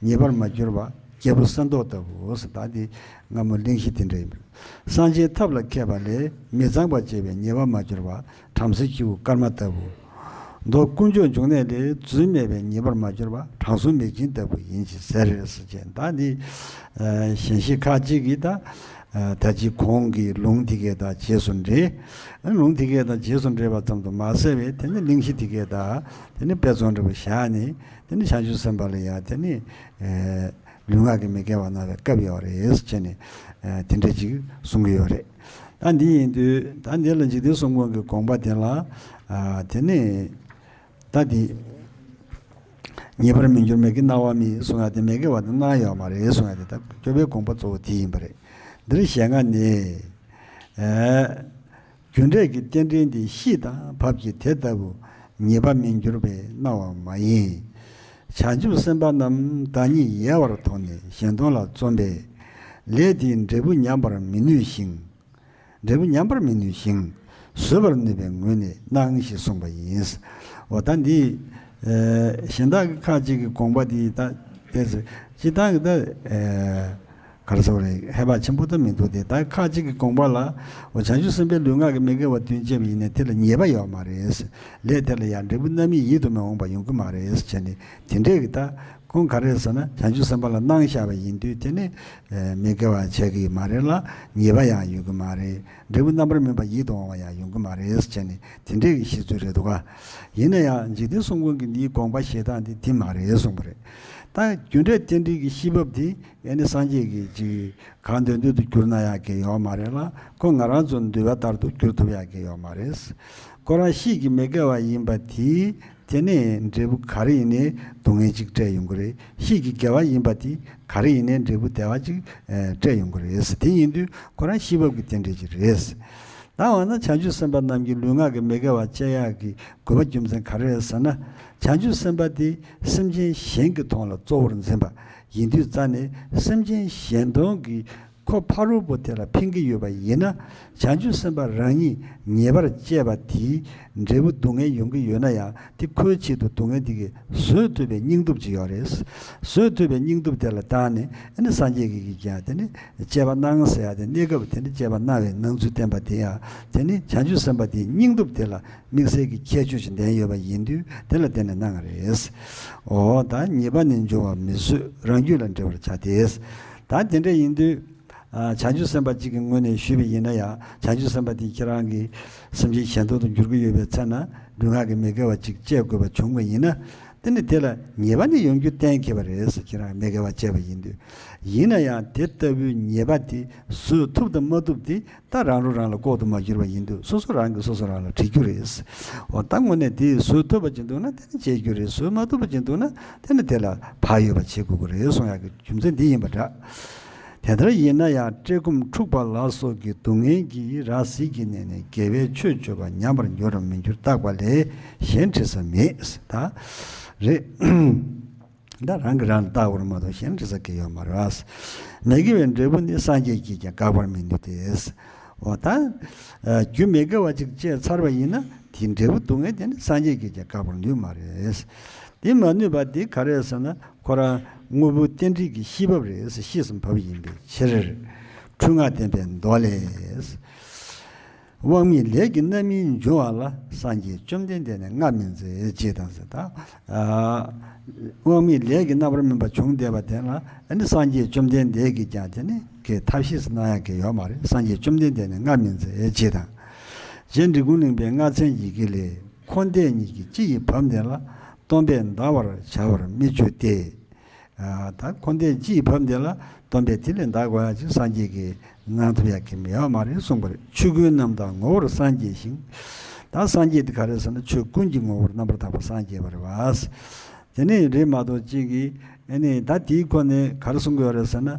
ཉེས་པར་མ་གྱུར་པ་རྒྱལ་པོ་གསེར་མདོག་ལྟ་བུ་ཟེར། ད་འདི་སྔ་མོ་གླེང་གཞི་དེ་འདྲ་ཡིན། སངས་རྒྱས་ཐབས་ལ་མཁས་པ་ལས་མི་གཙང་བ་བཅད་པའི་ཉེས་པ་མ་གྱུར་པ་བྲམ་ཟེ་ཁྱེའུ་སྐར་མ་ལྟ་བུ། མདོ་དཀོན་མཆོག་འབྱུང་གནས་ལས་རྫུན་སྨྲས་པའི་ཉེས་པར་མ་གྱུར་པ་དྲང་སྲོང་མིག་ཅན་ལྟ་བུ་ཡིན་ཅིག་ཟེར་ཟེར་བྱས། ད་འདི་ཨ་གཞན་ཞིག་ཁ་ཅིག་གིས་ད་ཨ་ད་ཅི་གོང་གི་ལུང་དེ་གས་དང་རྗེས་སུ་འབྲེལ། ལུང་དེ་གས་དང་རྗེས་སུ་འབྲེལ་བ་ཙམ་དུ་མ་ཟད་པའི་དེ་ནི་གླེང་གཞི་དེ་གས་དང་དེ་ནི་དཔེ་མཚོན་འདྲ་བོ་བཞག་ནས་དེ་ནི་བྱང་ཆུབ་སེམས་དཔའ་ལ་ཡང་དེ་ནི་ཨ་ལུས་ངག་གི་མི་དགེ་བ་གནང་བའི་སྐབས་ཡོད་རེད་ཟེར་བྱས་ནས་ཨ་དེ་འདྲ་ཅིག་གསུང་གི་ཡོད་རེད། ད་འདི་ཡིན་དུས་ད་འདི་ལ་འཇིག་རྟེན་གསུམ་མགོན་གྱི་དགོངས་པ་དེ་ལ་ཨ་དེ་ནི། ད་དེ། ཉེས་པར་མི་འགྱུར་མི་དགེ་སྣང་བ་མེད་གསུང་ཡ་དེ་མི་དགེ་བ་དེ་སྣང་ཡོད་མ་རེད་གསུང་ཡ་དེ་ད་སྐྱོབ་པའི་དགོངས་པ་གཙོ་བོ་དེ་ཡིན་པ་རེད། འདིར་ཞེ་ལྔ་ནི། ཨ། རྒྱུ་འབྲས་ཀྱི་རྟེན་འབྲེལ་འདི་ཤེས་དང་བབ་ཀྱིས་དེ་ལྟ་བུ་ཉེས་པ་མི་འགྱུར་བའི་སྣང་བ་མ་ཡིན། བྱང་ཆུབ་སེམས་དཔའ་རྣམས་བདག་ཉིད་ཡལ་བར་དོར་ནས་གཞན་དོན་ལ་བརྩོན་པས། ལས་དེའི་འབྲས་བུ་ཉམས་པར་མི་ནུས་ཤིང་། འབྲས་བུ་ཉམས་པར་མི་ནུས་ཤིང་། བཟོད་པར་ནུས་པའི་ངོས་ནས་གནང་ཞེས་གསུངས་པ་ཡིན། འོ་ད་འདི་ ཨེ་གཞན་དག་གི་ཁ་ཅིག་གི་དགོངས་པ་དེ་ད་དེ་ཚོ་སྤྱིར་བཏང་གི་ད་ཨེ་ག་རེ་ཟེར་བ་རེད། ཧེ་བག་ཆེན་པོ་ད་མི་འདུག་སྟེ། ད་ཁ་ཅིག་གི་དགོངས་པ་ལ་འོ་བྱང་ཆུབ་སེམས་དཔའི་ལུས་ངག་གི་མི་དགེ་བ་བདུན་བྱས་པ་ཡིན་ནའི་དེ་ལ་ཉེས་པ་ཡོད་མ་རེད། ལས་དེ་ལ་ཡང་འབྲས་བུ་རྣམ་གཉིས་ཡིད་དུ་མི་འོང་བ་ཡོང་གི་མ་རེད་བྱས་ནས། དེ་འདྲས་ཀྱི་ད་ཁོང་ག་རེ་ཟེར་ན་བྱང་ཆུབ་སེམས་དཔའ་ལ་གནང་བཞག་པ་ཡིན་དུས་དེ་ནི་ཨེ་མི་དགེ་བ་བྱས་ཀྱི་མ་རེད་ལ། ཉེས་པ་ཡང་ཡོང་གི་མ་རེད། འབྲས་བུ་རྣམ་པར་སྨིན་པ་ཡིད་དུ་འོང་བ་ཡང་ཡོང་གི་མ་རེད་བྱས་ནས་དེ་འདྲས་ཀྱི་བཤད་ཚུལ་རེད་འདུག་ག། ཡིན་ན་ཡང་འཇིག་རྟེན་གསུམ་མགོན་གྱི་འདིའི་དགོངས་པ་བཞེས་སྟངས་དེ་དེ་མ་རེད་གསུངས་པ་རེད། ད་རྒྱུ་འབྲས་རྟེན་འབྲེལ་གྱི་ཤེས་བབ་དེ་ཨེ་ནི་སངས་རྒྱས་ཀྱིས་ཅིག་གང་འདོད་འདོད་དུ་བསྒྱུར་ན་ཡག་གི་ཡོད་མ་རེད་ལ། ཁོ་ང་རང་ཚོ་འདོད་པ་ལྟར་དུ་བསྒྱུར་ཐུབ་ཡག་གི་ཡོད་མ་རེད། ཁོ་རང་ཤེས་ཀྱི་མི་དགེ་བ་ཡིན་པ་དེ་དེ་ནས་འབྲས་བུ་ག་རེ་ཡིན་ནའི་སྡུག་བསྔལ་ཅིག་སྤྲད་ཡོང་གི་རེད། ཤེས་ཀྱི་དགེ་བ་ཡིན་པ་དེ་ག་རེ་ཡིན་ནའི་འབྲས་བུ་བདེ་བ་ཅིག་ཨེ་སྤྲད་ཡོང་གི་རེད། དེ་ཡིན་དུས་ཁོ་རང་ཤེས་བབ་ཀྱི་རྟེན་འབྲེལ་ཅིག་རེད། ད་འོ་ན་བྱང་ཆུབ་སེམས་དཔའ་རྣམས་ཀྱི་ལུས་ངག་གི་མི་དགེ་བ་བཅད་ཡག་གི་དགོས་པ་རྒྱུ་མཚན་ག་རེ་རེད་ཟེར་ན། བྱང་ཆུབ་སེམས་དཔའ་དེ་སེམས་ཅན་གཞན་གྱི་དོན་ལ་གཙོ་བོར་འཛིན་པ་ཡིན་དུས་ཙ་ནས་སེམས་ཅན་གཞན་དོན་གྱི་ཁོ་ཕ་རོལ་པོ་དེ་ལ་ཕན་གྱི་ཡོད་པ་ཡིན་ན། བྱང་ཆུབ་སེམས་དཔའ་རང་ཉིད་ཉེས་པར་སྤྱད་པ་དེའི་འབྲས་བུ་སྡུག་བསྔལ་ཡོང་གི་ཡོད་ན་ཡང་། དེ་ཁོའི་ཆེད་དུ་སྡུག་བསྔལ་དེ་གི་བཟོད་ཐུབ་པའི་སྙིང་སྟོབས་ཅིག་ཡོད་རེད། བཟོད་ཐུབ་པའི་སྙིང་སྟོབས་དེ་ལ་བརྟེན་ནས་ཨ་ནི་སངས་རྒྱས་ཀྱིས་ཀྱང་དེ་ནི་སྤྱད་པ་གནང་ཟེར་ཡ་དེ། གནས་སྐབས་དེ་ནི་སྤྱད་པ་གནང་བའི་གནང་ཚུལ་བསྟན་པ་དེ་ཡང་དེ་ནི་བྱང་ཆུབ་སེམས་དཔའ་དེའི་སྙིང་སྟོབས་དེ་ལ་དམིགས་བསལ་གྱི་ཁྱད་ཆོས་ཤིག་ལྡན་ཡོད་པ་ཡིན་དུས་དེ་ལ་བརྟེན་ནས་གནང་བ་རེད། འོ་ད་ཉེས་པ་ནི་འབྱུང་བ་མི་བཟོད་རང་རྒྱུད་ལ་འགྲེལ་བར་བྱ་སྟེ། ད་དེ་འདྲ་ཡིན་དུས། ཨ་བྱང་ཆུབ་སེམས་དཔའ་གཅིག་གི་ངོས་ནས་ཞུས་པ་ཡིན་ན་ཡང་། བྱང་ཆུབ་སེམས་དཔའ་དེ་ཁྱེད་རང་གིས་སེམས་ཅན་གཞན་དོན་དུ་འགྱུར་གྱི་ཡོད་པའི་ཚེ་ན་ལུས་ངག་གི་མི་དགེ་བ་ཅིག་སྤྱད་དགོས་པ་བྱུང་བ་ཡིན་ན། དེ་ནི་དེ་ལ་ཉེས་པ་ནི་ཡོང་རྒྱུ་གཏན་འཁེལ་བ་རེད་ཟེར། ཁྱེད་རང་མི་དགེ་བ་སྤྱད་པ་ཡིན་དུས། ཡིན་ན་ཡང་དེ་ལྟ་བུའི་ཉེས་པ་དེ་བཟོད་ཐུབ་དང་མ་ཐུབ་དེ་ད་རང་རང་རང་ལ་ལྐོག་ཏུ་མ་གྱུར་པ་ཡིན་དུས། སོ་སོ་རང་གིས་སོ་སོ་རང་ལ་དྲི་རྒྱུ་རེད། འོ་ད་དངོས་གནས་དེ་བཟོད་ཐུབ་པ་ཅིག་འདུག་ན་དེ་ནི་བྱེད་རྒྱུ་རེད། བཟོད་མ་ཐུབ་པ་ཅིག་འདུག་ན་དེ་ནི་དེ་ལ་བག་ཡོད་པ་བྱེད་དགོས་ཀྱི་རེད་གསུང་ཡག་གི་རྒྱུ་མཚན་འདི་ཡིན་པ་འདྲ། དེ་ལྟར་ཡིན་ན་ཡང་བཀྲེས་སྐོམ་འཁྲུགས་པ་ལ་སོགས་ཀྱི་སྡུག་བསྔལ་གྱིས་ར་བཟི་གི་གནས་ནས་དགེ་བའི་ཆོས་སྤྱོད་པ་ཉམས་པར་འགྱུར་རམ་མི་འགྱུར་བརྟག་པ་ལས་གཞན་དྲི་ས་མེད། ད་རེད། ད་རང་གིས་རང་ལ་བརྟག་དགོས་རེད་མ་གཏོགས་གཞན་དྲི་ས་གི་ཡོད་མ་རེད། མི་དགེ་བའི་འབྲས་བུ་ནི་སངས་རྒྱས་ཀྱིས་ཀྱང་བཀག་པར་མི་ནུས་ཏེ། འོ་ད་རྒྱུ་མི་དགེ་བ་ཅིག་སྤྱད་ཚར་བ་ཡིན་ན་དེའི་འབྲས་བུ་སྡུག་བསྔལ་དེ་ནི་སངས་རྒྱས་ཀྱིས་ཀྱང་བཀག་པར་ནུས་མ་རེད། དེ་མ་ནུས་པ་དེ་ག་རེ་ཟེར་ན། ཁོ་རང་དངོས་པོའི་རྟེན་འབྲེལ་གྱི་ཤེས་བབ་རེད་ཟེར། ཤེས་སུ་བབས་ཡིན་པའི་ཕྱིར། འཁྲུལ་ངག་བསྟན་པའི་མདོ་ལས། དབང་མེད་ལས་ཀྱི་རྣམ་སྨིན་འབྱུང་བ་ལ། སངས་རྒྱས་བཅོམ་ལྡན་འདས་ནི་སྔར་སྨིན་མཛད་ཅེས་དང་ཟེར། ད་དབང་མེད་ལས་ཀྱི་རྣམ་པར་སྨིན་པ་བྱུང་བསྡད་པ་དེ་ལ་ཨ་ནི་སངས་རྒྱས་བཅོམ་ལྡན་འདས་ཀྱིས་ཀྱང་དེ་ནི་གི་ཐབས་ཤེས་སུ་གནང་ཡག་གི་ཡོད་མ་རེད། སངས་རྒྱས་བཅོམ་ལྡན་འདས་ནི་སྔར་སྨིན་མཛད་ཅེས་དང་། རྗེ་འབྲི་གུང་གླིང་པའི་སྔགས་ཚན་ཡི་གེ་ལས། འཁོར་འདས་གཉིས་ཀྱི་སྤྱི་ཡི་བབ་འདི་ལ། སྟོན་པས་འདའ་བར་བྱ་བར་མི་སྤྱོད་དེ། ཨ་ད་འཁོར་འདས་སྤྱི་ཡི་བབ་འདི་ལ་སྟོན་པས་དེ་ལས་འདའ་དགོས་ཡ་ཅིག་སངས་རྒྱས་ཀྱིས་གནང་ཐུབ་ཡ་གི་མི་ཡོད་མ་རེད་གསུངས་པ་རེད། ཆོས་སྐུའི་རྣམ་དག་ངོ་བོར་སངས་རྒྱས་ཤིང་། ད་སངས་རྒྱས་དེ་ག་རེ་ཟེར་ན་ཆོས་ཀུན་གྱི་ངོ་བོར་རྣམ་པར་དག་པར་སངས་རྒྱས་པ་རེད་བ། དེ་ནས་རེད་མ་གཏོགས་གཅིག་གིས་ཨ་ནི་ད་དེའི་ཁོ་ནས་ག་རེ་གསུང་གི་ཡོད་རེད་ཟེར་ན།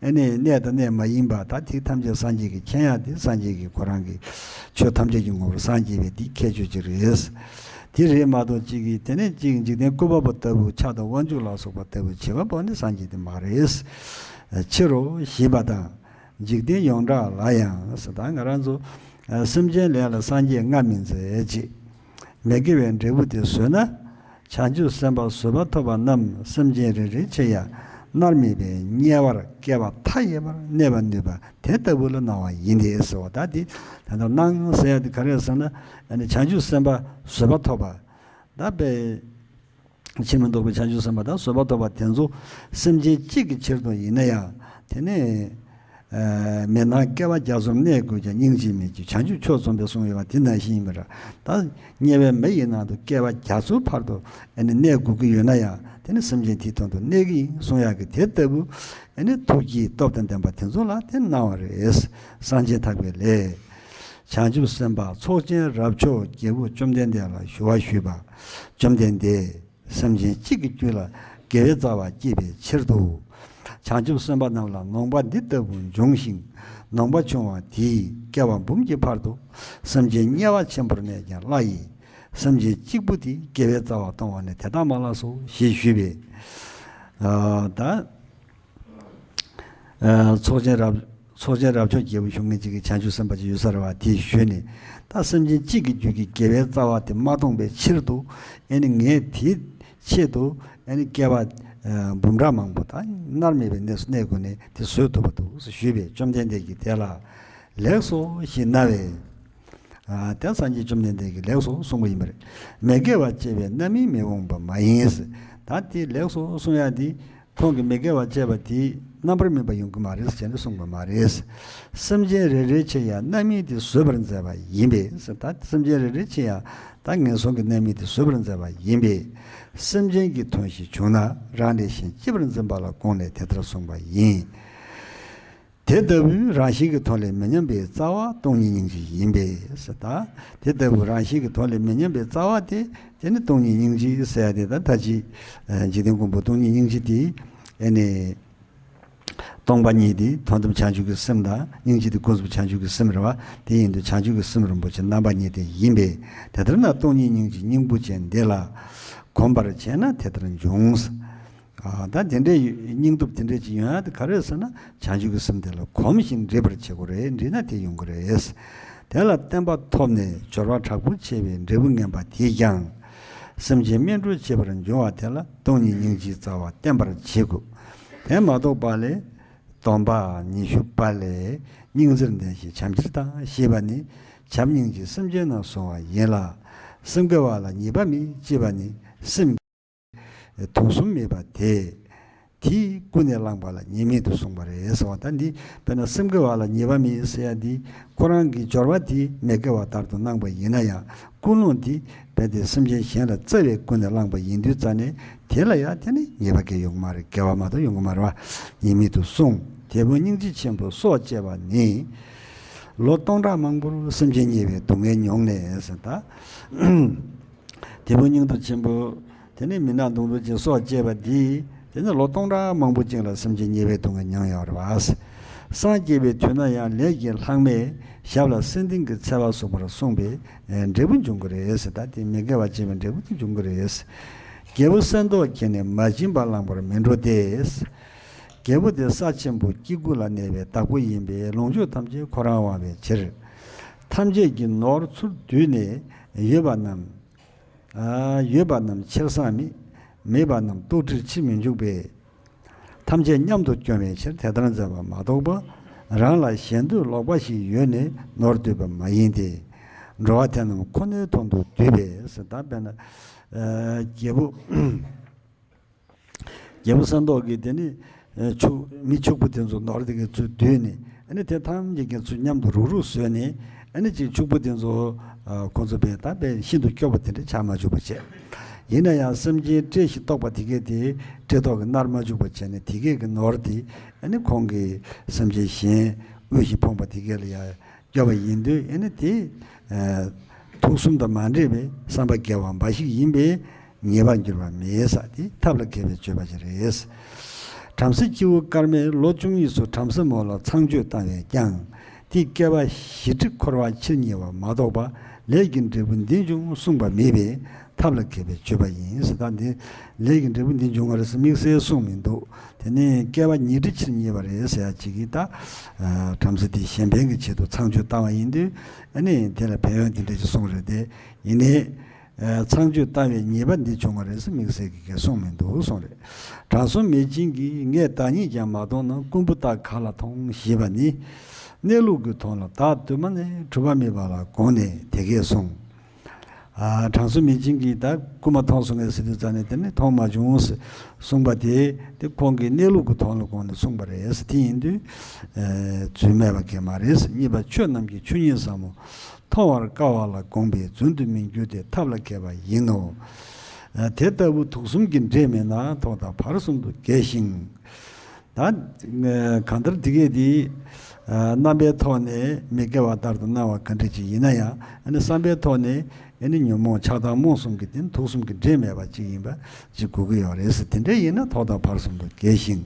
ཨ་ནི་གནས་དང་གནས་མ་ཡིན་པ་ད་དེ་ཐམས་ཅད་སངས་རྒྱས་ཀྱིས་མཁྱེན་ཡ་དེ་སངས་རྒྱས་ཀྱིས་ཁོ་རང་གི་ཆོས་ཐམས་ཅད་ཀྱི་ངོ་བོར་སངས་རྒྱས་པའི་དེ་ཁྱད་ཆོས་ཅིག་རེད། དེ་རེད་མ་གཏོགས་གཅིག་གིས་དེ་ནས་གཅིག་འཇིག་རྟེན་བཀོད་པ་པོ་ལྟ་བུ་ཕྱག་དང་དབང་ཕྱུག་ལ་སོགས་པ་ལྟ་བུ་བྱེད་པ་པོ་ནི་སངས་རྒྱས་དེ་མ་རེད། ཕྱི་རུ་ཞེས་པ་དང་། འཇིག་རྟེན་ཡོངས་གྲགས་ལ་ཡང་ཟེར། ད་ང་རང་ཚོ་ཨ་སེམས་ཅན་ལས་ལ་སངས་རྒྱས་སྔར་སྨིན་མཛད་ཅེས། མི་དགེ་བའི་འབྲས་བུ་དེ་བཟོད་ན། བྱང་ཆུབ་སེམས་དཔའ་བཟོད་པ་ཐོབ་པ་རྣམས་སེམས་ཅན་རེ་རེའི་ཕྱིར་ཡང་མནར་མེད་པའི་དམྱལ་བར་བསྐལ་པ་མཐའ་ཡས་པར་གནས་པར་ནུས་པ་དེ་ལྟ་བུ་ལ་གནང་བ་ཡིན་ཏེ་ཟེར་བ། ད་དེ་ད་ལྟ་གནང་ཟེར་ཡ་དེ་ག་རེ་ཟེར་ན། ཨ་ནི་བྱང་ཆུབ་སེམས་དཔའ་བཟོད་པ་ཐོབ་པ། ད་དཔེ་ཕྱིར་མི་ལྡོག་པའི་བྱང་ཆུབ་སེམས་དཔའ་དང་བཟོད་པ་ཐོབ་པ་དེ་ཚོ་སེམས་ཅན་གཅིག་གི་ཕྱིར་དུ་ཡིན་ན་ཡང་དེ་ནི། ཨ་མི་སྣང་བསྐལ་པ་རྒྱ་མཚོར་གནས་དགོས་ཀྱང་། སྙིང་རྗེ་མེད་ཀྱི་བྱང་ཆུབ་མཆོག་འཛོམས་པའི་གསུང་ཡོད་པ་དེ་ནང་བཞིན་ཡིན་པ་འདྲ། ད་དམྱལ་བའི་མི་ཡི་ནང་དུ་བསྐལ་པ་རྒྱ་མཚོའི་བར་དུ་ཨ་ནི་གནས་དགོས་ཀྱི་ཡོད་ན་ཡང་དེ་ནི་སེམས་ཅན་དེའི་དོན་དུ་གནས་ཀྱི་ཡིན་གསུང་ཡག་གི་དེ་ལྟ་བུ། ཨ་ནི་ཐུགས་ཀྱི་སྟོབས་དང་ལྡན་པ་དེ་ཚོ་ལ་དེ་གནང་བ་རེད། གསང་ཆེན་ཐེག་པའི་ལས། བྱང་ཆུབ་སེམས་དཔའ་ཚོགས་ཆེན་རབ་མཆོག་རྒྱལ་པོ་བཅོམ་ལྡན་འདས་ལ་ཞུ་བ་ཞུས་པ། བཅོམ་ལྡན་འདས། སེམས་ཅན་གཅིག་གི་རྒྱུད་ལ་དགེ་བའི་རྩ་བ་བསྐྱེད་པའི་ཕྱིར་དུ། བྱང་ཆུབ་སེམས་དཔའ་རྣམས་ལ་ནོངས་པ་འདི་ལྟ་བུ་འབྱུང་ཞིང་། ནོངས་པ་བྱུང་བ་དེས་བསྐལ་པ་འབུམ་གྱི་བར་དུ་སེམས་ཅན་དམྱལ་བ་ཆེན་པོར་གནས་ཀྱང་བླ་ཡི་སེམས་ཅན་གཅིག་པུ་དེས་དགེ་བའི་རྩ་བ་གཏོང་བ་ནི་དེ་དག་མ་ལགས་སོ་ཞེས་ཞུས་པས། ཨ་ད། ཨ་ཚོགས་ཆེན་རབ་ཚོགས་ཆེན་རབ་མཆོག་རྒྱལ་པོ་ཞུ་མཁན་ཅིག་གིས་བྱང་ཆུབ་སེམས་དཔའ་ཅིག་ཡོད་ས་རེད་བ། དེས་ཞུས་ནས་ད་སེམས་ཅན་གཅིག་གི་རྒྱུད་ཀྱི་དགེ་བའི་རྩ་བ་དེ་མ་སྟོངས་པའི་ཕྱིར་དུ་ཨེ་ནི་ངས་དེ་ ཆེད་དུ་ཨ་ནི་བསྐལ་པ་འབུམ་ཕྲག་མང་པོ་དང་མནར་མེད་པའི་གནས་སུ་གནས་དགོས་ནས་དེ་བཟོད་ཐུབ་པ་འདུག་ཞུས་པས། བཅོམ་ལྡན་འདས་ཀྱིས་དེ་ལ་ལེགས་སོ་ཞེས་གནང་བས། དེ་སངས་རྒྱས་བཅོམ་ལྡན་འདས་ཀྱིས་ལེགས་སོ་གསུངས་པ་ཡིན་པ་རེད། མི་དགེ་བ་བཅས་པའི་རྣམ་སྨིན་མི་འོང་བ་མ་ཡིན། ད་དེ་ལེགས་སོ་གསུང་ཡ་དེ། ཁོང་གིས་མི་དགེ་བ་བཅས་པ་དེ་རྣམ་པར་སྨིན་པ་ཡོང་གི་མ་རེད་ཟེར་ནས་གསུངས་པ་མ་རེད། སེམས་ཅན་རེ་རེའི་ཕྱིར་ཡང་རྣམ་སྨིན་དེ་བཟོད་པར་མཛད་པ་ཡིན་པས། ད་སེམས་ཅན་རེ་རེའི་ཕྱིར་ཡང་ད་ངན་སོང་གི་རྣམ་སྨིན་དེ་བཟོད་པར་མཛད་པ་ཡིན་པས། སེམས་ཅན་གྱི་དོན་ཞིག་བྱུང་ན་རང་ལས་གཞན་གཅེས་པར་འཛིན་པ་ལ་དགོངས་ནས་དེ་ལྟར་གསུངས་པ་ཡིན། དེ་ལྟ་བུའི་རང་བཞིན་གྱི་དོན་ལས་མི་ཉམས་པའི་རྩ་བ་སྟོང་ཉིད་སྙིང་རྗེ་ཡིན་པས་ཟེར། ད་དེ་ལྟ་བུའི་རང་བཞིན་གྱི་དོན་ལས་མི་ཉམས་པའི་རྩ་བ་དེ་དེ་ནི་སྟོང་ཉིད་སྙིང་རྗེ་ཟེར་ཡ་དེ། ད་ད་ཅི་འཇིག་རྟེན་ཀུན་པོ་སྟོང་ཉིད་སྙིང་རྗེ་དེ་ཨེ་ནི་སྟོང་པ་ཉིད་དེ་དོན་དམ་བྱང་ཆུབ་ཀྱི་སེམས་དང་། སྙིང་རྗེ་དེ་ཀུན་རྫོབ་བྱང་ཆུབ་ཀྱི་སེམས་རེད་བ། དེ་ཡིན་དུས་བྱང་ཆུབ་ཀྱི་སེམས་རིན་པོ་ཆེ་རྣམ་པ་གཉིས་དེ་ཡིན་པས། དེ་ལྟར་ན་སྟོང་ཉིད་སྙིང་རྗེའི་སྙིང་པོ་ཅན་འདི་ལ་གོམས་པར་བྱས་ན་དེ་ལྟར་འབྱུང་། ཨ། ད་དེ་འདྲའི་སྙིང་སྟོབས་དེ་འདྲའི་ཅིག་ཡོང་ཡ་དེ་ག་རེ་ཟེར་ན། བྱང་ཆུབ་ཀྱི་སེམས་དེ་ལ་གོམས་ཤིང་འདྲིས་པར་བྱེད་དགོས་རེད། འདྲིས་ན་དེ་ཡོང་གི་རེད། དེ་ལ་བརྟན་པ་ཐོབ་ནས་སྦྱོར་བ་དྲག་པོ་བྱས་པའི་འབྲས་བུ་ངན་པ་དེས་ཀྱང་། སེམས་ཅན་སྨིན་གྲོལ་བྱེད་པར་འབྱུང་བ་དེ་ལ་སྟོང་ཉིད་སྙིང་རྗེའི་རྩ་བ་བརྟན་པར་བྱེད་དགོས། དེ་མ་གཏོགས་པ་ལས་སྡོམ་པ་ཉི་ཤུ་པ་ལས། སྙིང་བརྩེར་ལྡན་ཞིང་བྱམས་ཆེར་ལྡང་ཞེས་པ་ནི་བྱམས་སྙིང་རྗེ་སེམས་ཅན་རྣམས་བསྲུང་བ་ཡིན་ལ། སེམས་དགེ་བ་ལ་ཉེས་པ་མེད་ཅེས་པ་ནི་སེམས། དུག་གསུམ་མེད་པ་དེ། དེས་ཀུན་ནས་བསླངས་པ་ལ་ཉེས་མེད་དུ་གསུངས་པ་རེད་ཟེར་བ། ད་འདི་དཔེར་ན་སེམས་དགེ་བ་ལ་ཉེས་པ་མེད་ཟེར་ཡ་འདི་ཁོ་རང་གི་སྦྱོར་བ་དེ་མི་དགེ་བ་ལྟར་དུ་སྣང་པ་ཡིན་ན་ཡང་། ཀུན་སློང་དེ་རྦད་དེ་སེམས་ཅན་གཞན་ལ་བརྩེ་བས་ཀུན་ནས་བསླངས་པ་ཡིན་དུས་ཙ་ནས་དེ་ལ་ཡང་དེ་ནི་ཉེས་པ་གང་ཡང་ཡོང་གི་མ་རེད། དགེ་བ་མ་གཏོགས་ཡོང་གི་མ་རེད་བ། ཉེས་མེད་དུ་གསུངས། དེ་ཕུན་སྙིང་རྗེ་ཆེན་པོ་སྲོག་བཅད་པ་ནི། ལོ་སྟོང་ཕྲག་མང་པོར་སེམས་ཅན་དམྱལ་བའི་སྡུག་བསྔལ་མྱོང་ནས་ཟེར། ད། དེ་ཕུན་སྙིང་སྟོབས་ཆེན་པོ། དེ་ནི་མི་ནག་མདུང་རྡོ་ཅན་སྲོག་བཅད་པ་འདིས། དེ་ནི་ལོ་སྟོང་ཕྲག་མང་པོ་ཅིག་ལ་སེམས་ཅན་དམྱལ་བའི་སྡུག་བསྔལ་མྱོང་ཡོད་རེད་བ། སངས་རྒྱས་པའི་དུས་ན་ཡང་ལས་ཀྱི་ལྷག་མས་ཞབས་ལ་སེང་ལྡེང་གི་ཚལ་པ་སོགས་པར་གསུངས་པའི་འབྲས་བུ་འབྱུང་གི་རེད་ཟེར། ད་དེ་མི་དགེ་བ་བྱས་པའི་འབྲས་བུ་དེ་འབྱུང་གི་རེད། རྒྱལ་པོ་གསེར་མདོག་ཁྱེར་ནས་མ་བྱིན་པ་བླངས་པར་མི་འགྲོ་སྟེ། རྒྱལ་པོ་དེ་ས་ཆེན་པོ་སྐྱེ་དགུ་ལ་གནས་པའི་བདག་པོ་ཡིན་པས་ལོངས་སྤྱོད་ཐམས་ཅད་ཁོ་རང་དབང་བའི་ཕྱིར། ཐམས་ཅད་ཀྱི་ནོར་ཚུར་བསྡུས་ནས་ཡོད་པ་རྣམས། ཨ། ཡོད་པ་རྣམས་ཕྱིར་བསགས་མེད། མེད་པ་རྣམས་ལྟོགས་གྲིར་ཕྱིར་མི་འཇུག་པས། ཐམས་ཅད་མཉམ་དུ་སྐྱོང་བའི་ཕྱིར་དེ་ལྟར་མཛད་པ་མ་གཏོགས་པ། རང་ལ་གཞན་འདོད་ལོག་པ་ཞིག་ཡོད་ནས་ནོར་འདོད་པ་མ་ཡིན་ཏེ། འགྲོ་བ་དེ་རྣམས་ཁོ་ནའི་དོན་དུ་བསྡུས་པས་ཟེར། ད་དཔེར་ན། ཨ། རྒྱལ་པོ། རྒྱལ་པོ་གསེར་མདོག་གིས་དེ་ནི། ཨ། ཕྱུག་མི་ཕྱུག་པོ་དེ་ཚོ་ནོར་དེ་གའི་ཚུར་བསྡུས་ནས། ཨ་ནི་དེ་ཐམས་ཅད་ཀྱི་ཚུར་མཉམ་དུ་རུག་རུག་བཟོས་ནས། ཨ་ནི་ཅིག་ཕྱུག་པོ་དེ་ཚོ། ཨ། ཁོ་ཚོ་དཔེ་ད་དཔེ་ཤིན་ཏུ་སྐྱོ་པོ་དེ་འདྲ་ཆགས་མ་བཅུག་པ་བྱས། ཡིན་ན་ཡང་སེམས་ཅན་བཀྲེས་ཤིང་ལྟོགས་པ་དེ་གས་དེ་བཀྲེས་ལྟོགས་ཀྱིས་མནར་མ་བཅུག་པ་བྱས་ནས། དེ་གས་ཀྱི་ནོར་དེ་ཨ་ནི་ཁོང་གིས་སེམས་ཅན་གཞན་དབུལ་ཞིང་ཕོངས་པ་དེ་གས་ལ་ཡང་སྐྱོབ་པ་ཡིན་དུས། ཨ་ནི་དེ། ཨ། དུག་གསུམ་དང་མ་འདྲེས་པའི་བསམ་པ་དགེ་བ་འབའ་ཞིག་ཡིན་པས་ཉེས་པར་འགྱུར་བ་མེད་ས་དེ་ཐབས་ལ་མཁས་པའི་སྤྱོད་པ་ཞིག་རེད། བྲམ་ཟེ་སྐྱེས་བུ་ཀརྨས་ལོ་བཅུ་གཉིས་སུ་བྲམ་ཟེ་མོ་ལ་ཚངས་སྤྱོད་བཏང་བས་ཀྱང་། དེས་བསྐལ་པ་བཞི་ཁྲི་འཁོར་བ་ཕྱིར་ཉེ་བ་མ་གཏོགས་པ། ལས་ཀྱི་འབྲས་བུ་འདི་འབྱུང་གསུངས་པ་མེད་པས་ཐབས་ལ་མཁས་པའི་སྤྱོད་པ་ཡིན་ཟེར། ད་འདི་ལས་ཀྱི་འབྲས་བུ་འདི་འབྱུང་བ་རེད་ཟེར་དམིགས་བསལ་གསུངས་མི་འདུག་དེ་ནས་བསྐལ་པ་ཉི་ཁྲི་ཕྱིར་ཉེ་བ་རེད་ཟེར་ཡ་ཅིག་གིས། ད་བྲམ་ཟེ་དེ་གཞན་ཕན་གྱི་ཆེད་དུ་ཚངས་སྤྱོད་བཏང་བ་ཡིན་དུས། ཨ་ནི་དེ་ལ་ཕན་ཡོན་དེ་འདྲ་ཅིག་གསུངས་རེད་དེ། ཡིན་ནའི། ཨ། ཚངས་སྤྱོད་བཏང་བའི་ཉེས་པ་འདི་བྱུང་བ་རེད་ཟེར་དམིགས་བསལ་གྱི་གང་གསུངས་མི་འདུག་གསུངས་རེད། དྲང་སྲོང་མེད་ཅིང་གིས། ངས་བདག་ཉིད་ཀྱང་མ་མཐོང་ན། རྐུན་པོ་རྟ་ག་ལ་མཐོང་ཞེས་པ་ནི། གནས་ལུགས་ཀྱི་དོན་ལ་བདག་གདོད་མ་ནས་གྲུབ་པ་མེད་པ་ལ་དགོངས་ནས་དེ་སྐད་གསུངས། ཨ། དྲང་སྲོང་མེད་ཅིང་གིས་ད་རྐུན་མ་མཐོང་སོང་ངས་ཟེར་དུས་ཙ་ནས། དེ་ནི་མཐོང་མ་བྱུང་ཟེར་གསུངས་པ་དེ། དེ་ཁོང་གིས་གནས་ལུགས་ཀྱི་དོན་ལ་དགོངས་ནས་གསུངས་པ་རེད་ཟེར། དེ་ཡིན་དུས། ཨ། རྫུན་སྨྲས་པ་གང་ཡང་མ་རེད་ཟེར། གཉིས་པ་ཆོས་རྣམས་ཀྱི་ཆོས་ཉིད་ཟབ་མོ། མཐོང་བར་དཀའ་བ་ལ་དགོངས་པས་རྫུན་དུ་མི་འགྱུར་ཏེ་ཐབས་ལ་མཁས་པ་ཡིན་ནོ། ཨ། དེ་ལྟ་བུ་དུག་གསུམ་གྱི་འདྲེས་མེད་ན། ཐོག་མཐའ་བར་གསུམ་དུ་རྒྱས་ཤིང་། ད་གང་ལྟར་དེ་གས་དེ། ཨ། རྣམ་པའི་ཐོག་ནས་མི་དགེ་བ་ལྟར་དུ་སྣང་བ་ག་འདྲ་ཅིག་ཡིན་ན་ཡང་། ཨ་ནི་བསམ་པའི་ཐོག་ནས་ཨ་ནི་ཉོན་མོངས་ཆགས་སྡང་རྨོངས་གསུམ་གྱི་དེ་ནི་དུག་གསུམ་གྱི་འདྲེས་མེད་པ་ཅིག་ཡིན་པ་ཅིག་གོ་གི་ཡོད་རེད་ཟེར། དེ་འདྲ་ཡིན་ན་ཐོག་མཐའ་བར་གསུམ་དུ་རྒྱས་ཤིང་།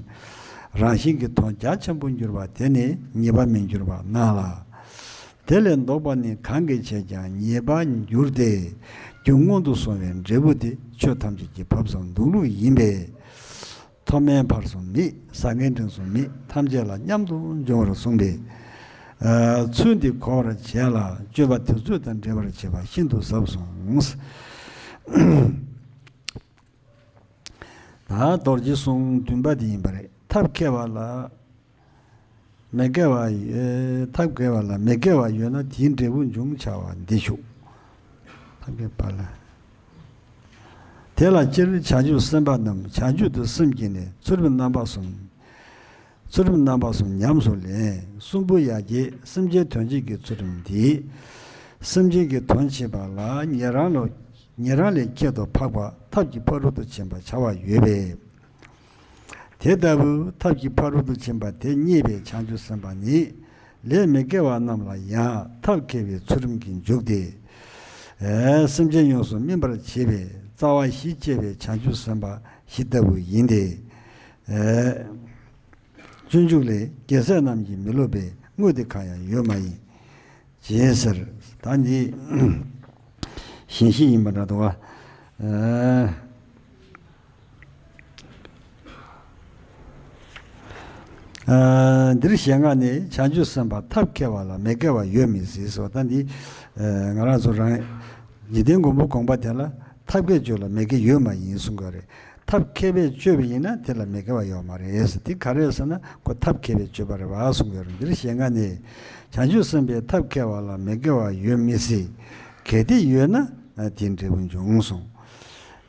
རང་བཞིན་གྱི་དོན་རྒྱ་ཆེན་པོར་འགྱུར་བ་དེ་ནི་ཉེས་པ་མི་འགྱུར་བར་སྣང་ལ། དེ་ལས་ལྡོག་པ་ནི་གང་གིས་བྱས་ཀྱང་ཉེས་པར་འགྱུར་ཏེ། རྒྱུ་མངོན་དུ་སོང་བའི་འབྲས་བུ་དེ་ཆོས་ཐམས་ཅད་ཀྱི་བབ་གསང་འདུག་ལུགས་ཡིན་པས། མཐོ་དམན་ཕར་གསུམ་མེད། ཟང་ངེ་འབྲིང་གསུམ་མེད། ཐམས་ཅད་ལ་མཉམ་དུ་འབྱུང་བར་གསུངས་པས། ཨ། ཚུལ་འདི་གོ་བར་བྱས་ལ་སྤྱོད་པ་དུས་ཚོད་དང་འབྲེལ་བར་བྱེད་པ་ཤིན་ཏུ་ཟབ་གསུངས། ད་རྡོ་རྗེ་གསུང་བདུན་པ་འདི་ཡིན་པ་རེད། ཐབས་མཁས་པ་ལ་མི་དགེ་བ་ཡོད། ཐབས་མཁས་པ་ལ་མི་དགེ་བ་ཡོད་ན་དེའི་འབྲས་བུ་འབྱུང་བྱ་བ་འདི་ཞུ། ཐབས་མཁས་པ་ལ། དེ་ལ་སྤྱིར་བྱང་ཆུབ་སེམས་དཔའ་རྣམས་བྱང་ཆུབ་ཏུ་སེམས་བསྐྱེད་ནས་ཚུལ་ཁྲིམས་རྣམ་པ་གསུམ། ཚུལ་ཁྲིམས་རྣམ་པ་གསུམ་ཉམས་སུ་ལེན། གསུམ་པོ་ཡར་རྒྱས་སེམས་ཅན་དོན་བྱེད་ཀྱི་ཚུལ་ཁྲིམས་འདིས། སེམས་ཅན་གྱི་དོན་བྱེད་པ་ལ་ཉན་རང་ལ་ཉན་རང་ལས་ཁྱད་དུ་འཕགས་པ་ཐབས་ཀྱི་ཕ་རོལ་ཏུ་ཕྱིན་པར་བྱ་བ་ཡོད་པས། དེ་ལྟ་བུའི་ཐབས་ཀྱི་ཕ་རོལ་ཏུ་ཕྱིན་པ་དེ་རྙེད་པའི་བྱང་ཆུབ་སེམས་དཔའ་ནི། ལས་མི་དགེ་བ་རྣམས་ལ་ཡང་ཐབས་མཁས་པའི་ཚུལ་ཁྲིམས་ཀྱིས་འཇུག་སྟེ། ཨེ། སེམས་ཅན་ཡོངས་སུ་སྨིན་པར་བྱེད་པའི་རྩ་བ་བཞི་བཅས་པའི་བྱང་ཆུབ་སེམས་དཔའ་བཞི་ལྟ་བུ་ཡིན་ཏེ། ཨེ། སྤྱོད་འཇུག་ལས། རྒྱལ་སྲས་རྣམས་ཀྱིས་མི་སློབ་པའི་དངོས་དེ་གང་ཡང་ཡོད་མ་ཡིན། ཅེས་ཟེར། ད་འདི་ཞེན་གཞི་ཡིན་པ་འདྲ་འདུག་ག། ཨ། ཨ། འདིར་ཞེས་ང་ནི་བྱང་ཆུབ་སེམས་དཔའ་ཐབས་མཁས་པ་ལ་མི་དགེ་བ་ཡོད་མི་སྲིད་ཟེར་བ། ད་འདི་ཨ། ང་རང་ཚོ་རང་འཇིག་རྟེན་མགོན་པོ་དགོངས་པ་དེ་ལ་ཐབས་མཁས་སྤྱོད་ལ་མི་དགེ་ཡོད་མ་ཡིན་གསུང་གི་རེད། ཐབས་མཁས་པས་སྤྱོད་པ་ཡིན་ན་དེ་ལ་མི་དགེ་བ་ཡོད་མ་རེད་ཟེར། དེ་ག་རེ་ཟེར་ན་ཁོ་ཐབས་མཁས་པས་སྤྱོད་པ་རེད་བ་གསུང་གི་རེད། འདིར་ཞེས་ང་ནི་བྱང་ཆུབ་སེམས་དཔའི་ཐབས་མཁས་པ་ལ་མི་དགེ་བ་ཡོད་མི་སྲིད། གལ་ཏེ་ཡོད་ན་དེའི་འབྲས་བུ་འབྱུང་གསུངས།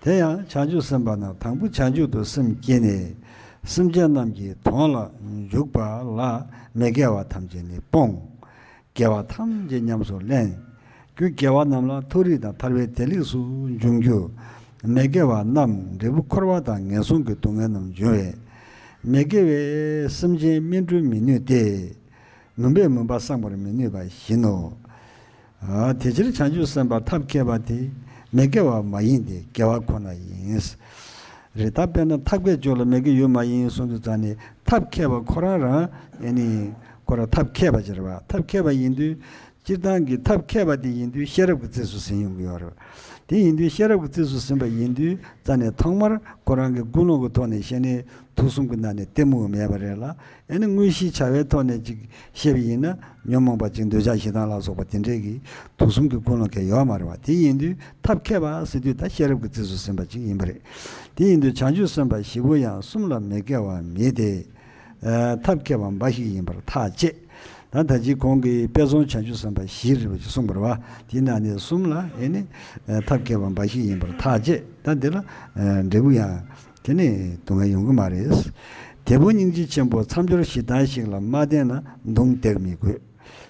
དེ་ཡང་བྱང་ཆུབ་སེམས་དཔའ་རྣམས་དང་པོ་བྱང་ཆུབ་ཏུ་སེམས་བསྐྱེད་ནས་སེམས་ཅན་རྣམས་ཀྱི་དོན་ལ་འཇུག་པ་ལ་མི་དགེ་བ་ཐམས་ཅད་ནི་སྤོང་། དགེ་བ་ཐམས་ཅད་ཉམས་སུ་ལེན། རྒྱུ་དགེ་བ་རྣམས་ལ་མཐོ་རིས་དང་ཐར་པའི་བདེ་ལེགས་སུ་འབྱུང་རྒྱུ། མི་དགེ་བ་རྣམས་འབྲས་བུ་འཁོར་བ་དང་ངན་སོང་གི་སྡུག་བསྔལ་རྣམས་འབྱུང་བས། མི་དགེ་བས་སེམས་ཅན་སྨིན་གྲོལ་མི་ནུས་ཏེ། མུན་པས་མུན་པ་སངས་པར་མི་ནུས་པ་བཞིན་ནོ། ཨ། དེ་ཕྱིར་བྱང་ཆུབ་སེམས་དཔའ་ཐབས་མཁས་པ་དེ་མི་དགེ་བ་མ་ཡིན་ཏེ་དགེ་བ་ཁོ་ན་ཡིན། རེད། ད་དཔེར་ན་ཐབས་མཁས་སྤྱོད་ལ་མི་དགེ་ཡོད་མ་ཡིན་གསུངས་དུས་ཙང་ནས་ཐབས་མཁས་པ་ཁོ་རང་རང་ཨེ་ནི་ཁོ་རང་ཐབས་མཁས་པ་ཅིག་རེད་བ། ཐབས་མཁས་པ་ཡིན་དུས་སྤྱིར་བཏང་གི་ཐབས་མཁས་པ་དེ་ཡིན་དུས་ཤེས་རབ་ཀྱི་རྩིས་སུ་ཟིན་ཡོང་གི་ཡོད་རེད། དེ་ཡིན་དུས་ཤེས་རབ་ཀྱི་རྩིས་སུ་ཟིན་པ་ཡིན་དུས་ཙང་ནས་ཐོག་མར་ཁོ་རང་གི་ཀུན་སློང་གི་ཐོག་ནས་བཤད་ནས་དུག་གསུམ་གྱི་ནང་ནས་གཏི་མུག་མེད་པ་རེད་ལ། ཨེ་ནི་དངོས་གཞིའི་བྱ་བའི་ཐོག་ནས་ཅིག་བཤད་པ་ཡིན་ན་ཉོན་མོངས་པ་ཅིག་འདོད་ཆགས་ཞེ་སྡང་ལ་སོགས་པ་དེ་འདྲས་ཀྱི་དུག་གསུམ་གྱི་ཀུན་སློང་གང་ཡང་ཡོད་མ་རེད་བ། དེ་ཡིན་དུས་ཐབས་མཁས་པ་ཟེར་དུས་ད་ཤེས་རབ་ཀྱི་རྩིས་སུ་ཟིན་པ་ཅིག་ཡིན་པ་རེད། དེ་ཡིན་དུས་བྱང་ཆུབ་སེམས་དཔའ་བཞི་པོ་ཡང་གསུམ་ལ་མི་དགེ་བ་མེད་དེ། ཨ། ཐབས་མཁས་པ་འབའ་ཞིག་ཡིན་པར་ཐག་བཅད། ད་ད་ཅི་གོང་གི་དཔེ་བཟང་བྱང་ཆུབ་སེམས་དཔའ་བཞི་རེད་བ་ཅིག་གསུངས་པ་རེད་བ། དེའི་ནང་ནས་གསུམ་ལ་ཨེ་ནི་ཐབས་མཁས་པ་འབའ་ཞིག་ཡིན་པར་ཐག་བཅད། ད་འདི་ལ་འབྲས་བུ་ཡང་དེ་ནི་སྡུག་བསྔལ་ཡོང་གི་མ་རེད། དེ་ཕོ་སྙིང་རྗེ་ཆེན་པོ་མཚམས་སྦྱོར་ཞེ་སྡང་ཞིག་ལ་མ་བརྟེན་ན་མདུང་རྡེག་མི་དགོས།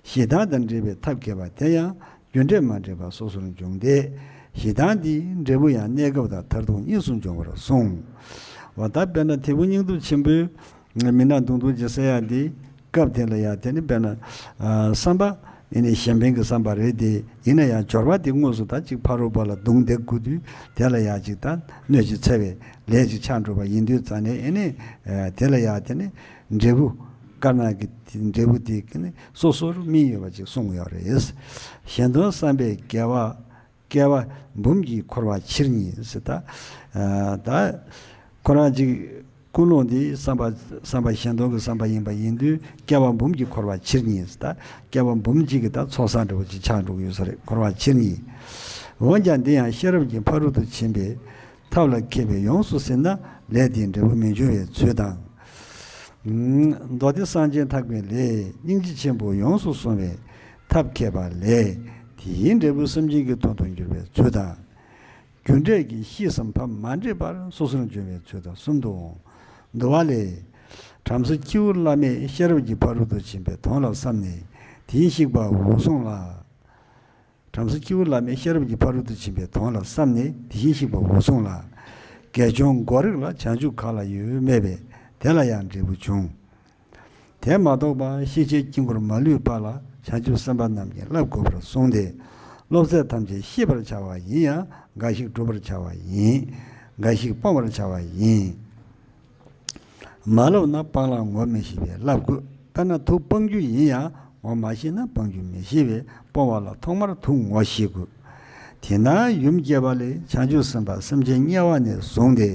ཞེ་སྡང་དང་འདྲེས་པའི་ཐབས་མཁས་པ་དེ་ཡང་རྒྱུ་འབྲས་མ་འདྲེས་པ་སོ་སོར་འབྱུང་སྟེ། ཞེ་སྡང་འདིའི་འབྲས་བུ་ཡང་གནས་སྐབས་དང་མཐར་ཐུག་གཉིས་སུ་འབྱུང་བར་གསུངས། འོ་ད་དཔེར་ན་དེ་ཕོ་སྙིང་སྟོབས་ཆེན་པོས་མི་ནག་མདུང་ཐུང་ཅིག་བསད་ཡ་འདི་སྐབས་དེ་ལ་ཡ་དེ་ནི་དཔེར་ན་ཨ་བསམ་པ་ཨེ་ནི་གཞན་ཕན་གྱི་བསམ་པ་རེད་དེ། ཡིན་ན་ཡང་སྦྱོར་བ་དེ་དངོས་སུ་ད་ཅིག་ཕ་རོལ་པོ་ལ་མདུང་རྡེག་དགོས་དུས་དེ་ལ་ཡ་ཅིག་ད་གནོད་ཅིག་འཚེ་བའི་ལས་ཅིག་ཆགས་འགྲོ་བ་ཡིན་དུས་ཙང་ནས་ཨེ་ནི་ཨ་དེ་ལ་ཡ་དེ་ནི་འབྲས་བུ་དཀར་ནག་གི་འབྲས་བུ་དེ་ནི་སོ་སོར་སྨིན་ཡོད་པ་ཅིག་གསུངས་ཡོད་རེད། གཞན་དོན་བསམ་པས་དགེ་བ། སྐལ་བ་འབུམ་གྱིས་འཁོར་བ་ཕྱིར་ཉིད་ཟེར། ད་ཨ་ད་ཁོ་རང་ཅིག་ཀུན་སློང་འདི་བསམ་པ་བསམ་པ་གཞན་དོན་གྱི་བསམ་པ་ཡིན་པ་ཡིན་དུས་སྐལ་བ་འབུམ་གྱིས་འཁོར་བ་ཕྱིར་ཉིད་ཟེར། ད་སྐལ་བ་འབུམ་གཅིག་གི་ད་ཚོགས་བསགས་འདྲ་བོ་ཅིག་ཆགས་འགྲོ་གི་ཡོད་ས་རེད། འཁོར་བ་ཕྱིར་ཉིད། འོན་ཀྱང་འདི་ཡང་ཤེས་རབ་ཀྱི་ཕ་རོལ་ཏུ་ཕྱིན་པའི་ཐབས་ལ་མཁས་པས་ཡོངས་སུ་ཟིན་ན་ལས་དེའི་འབྲས་བུ་མི་འབྱུང་བའི་ཚུལ་དང་། མདོ་སྡེ་གསང་ཆེན་ཐེག་པའི་ལས་སྙིང་རྗེ་ཆེན་པོ་ཡོངས་སུ་བཟུང་བའི་ཐབས་མཁས་པ་ལས་དེའི་འབྲས་བུ་སེམས་ཅན་གྱི་དོན་དུ་འགྱུར་བའི་ཚུལ་དང་། རྒྱུ་འབྲས་ཀྱི་ཤེས་སམ་ཕམ་མ་འདྲེས་པར་སོ་སོར་འབྱུང་བའི་ཚུལ་དང་གསུམ་དུ་འོང་། འདུལ་བ་ལས། བྲམ་ཟེ་ཁྱེའུ་བླ་མས་ཤེས་རབ་ཀྱི་ཕ་རོལ་ཏུ་ཕྱིན་པའི་དོན་ལ་བསམས་ནས་དེའི་བཤིག་པ་འོ་གསུངས་ལ། བྲམ་ཟེ་ཁྱེའུ་བླ་མས་ཤེས་རབ་ཀྱི་ཕ་རོལ་ཏུ་ཕྱིན་པའི་དོན་ལ་བསམས་ནས་དེ་བཞིན་གཤེགས་པ་འོ་གསུངས་ལ། དགེ་སྦྱོང་མགོ་རིག་ལ་བྱང་ཆུབ་ག་ལ་ཡོད་སྨྲས་པས་དེ་ལ་ཡང་འབྲས་བུ་འབྱུང་། དེ་མ་གཏོགས་པ་ཤེས་བྱའི་དཀྱིལ་འཁོར་མ་ལུས་པ་ལ་བྱང་ཆུབ་སེམས་དཔའ་རྣམས་ཀྱིས་བསླབ་དགོས་པར་གསུངས་ཏེ། སློབ་ཚད་ཐམས་ཅད་ཤེས་པར་བྱ་བ་ཡིན་ཡང་འགའ་ཞིག་བསྒྲུབ་པར་བྱ་བ་ཡིན། འགའ་ཞིག་སྤོང་བར་བྱ་བ་ཡིན། མ་བསླབས་ན་སྤང་བླང་ངོ་མི་ཤེས་པས་བསླབ་དགོས། དཔེར་ན་དུག་སྤང་རྒྱུ་ཡིན་ཡང་ངོ་མ་ཤེས་ན་སྤང་རྒྱུ་མི་ཤེས་པས་སྤོང་བ་ལ་ཐོག་མར་དུག་ངོ་ཤེས་དགོས། དེས་ན་ཡུམ་སྐྱེས་པ་ལས་བྱང་ཆུབ་སེམས་དཔའ་སེམས་ཅན་དམྱལ་བ་ནས་བཟུང་སྟེ།